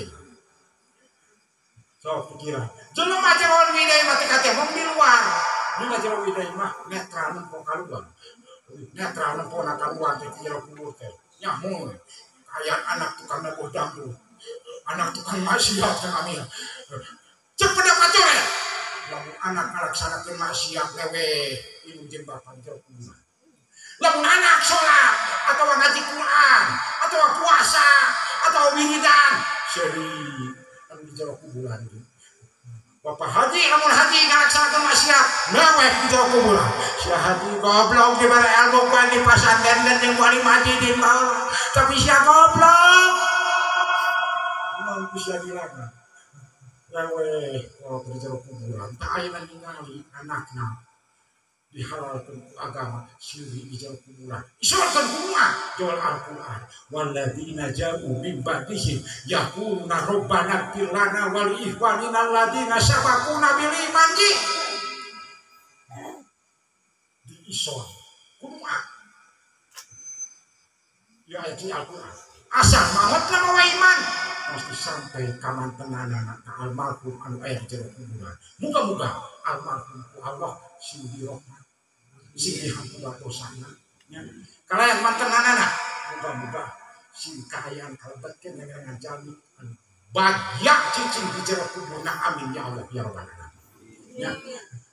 So pikiran jelema jero wide mah teh kate mung di luar dina jero wide mah netral nempo kaluar netral nempo na kaluar teh jero kubur teh nyaho aya anak tukang nabuh dangdut anak tukang maksiat kang amil cek pendapat coret lamun anak ngalaksanakeun maksiat lewe indung jeung bapa di jero kubur lamun anak salat atawa ngaji Quran atawa puasa atawa wiridan seuri anu di jero kuburan itu. Bapak haji lamun haji ngalaksanakeun maksiat mewek di jero kuburan sia haji goblok dibere ilmu ku di pasantren dan jeung wali masjid bae tapi sia goblok mun bisa dilakukan lewe kalau di jero kuburan tak aya ningali anakna dihalalkan agama siri di jero kuburan isorkeun kumaha jual Al-Qur'an walladzina ja'u min ba'dihim yaquluna rabbana ighfir lana wa li ikhwanina alladzina sabaquna bil iman diisor kumaha ya ayat Al-Qur'an asal maot mawa iman pasti sampai kamantenanana ka almarhum anu aya di jero kuburan muga-muga almarhum ku Allah sing dirahmat sing dihampura dosana nya kalayan mantenanana muga-muga sing kaayaan kalebetkeun dengan jalmi anu bagya cicing di jero kuburna amin ya Allah ya rabbal alamin nya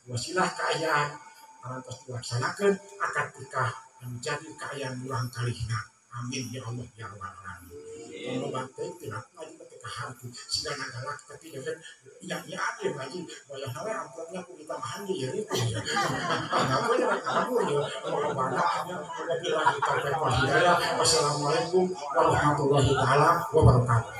wasilah kaayaan parantos dilaksanakeun akad nikah menjadi kaayaan murang kalihna amin ya Allah ya rabbal alamin. Kalau batin tidak ngaji ketika hati sehingga nagalak tapi dengan ya ya ada ngaji wayah nawe amplopnya ku ditamahan ya itu ya aku ya aku ya mau banyak wabillahi taufiq wal hidayah. Wassalamualaikum warahmatullahi taala wabarakatuh.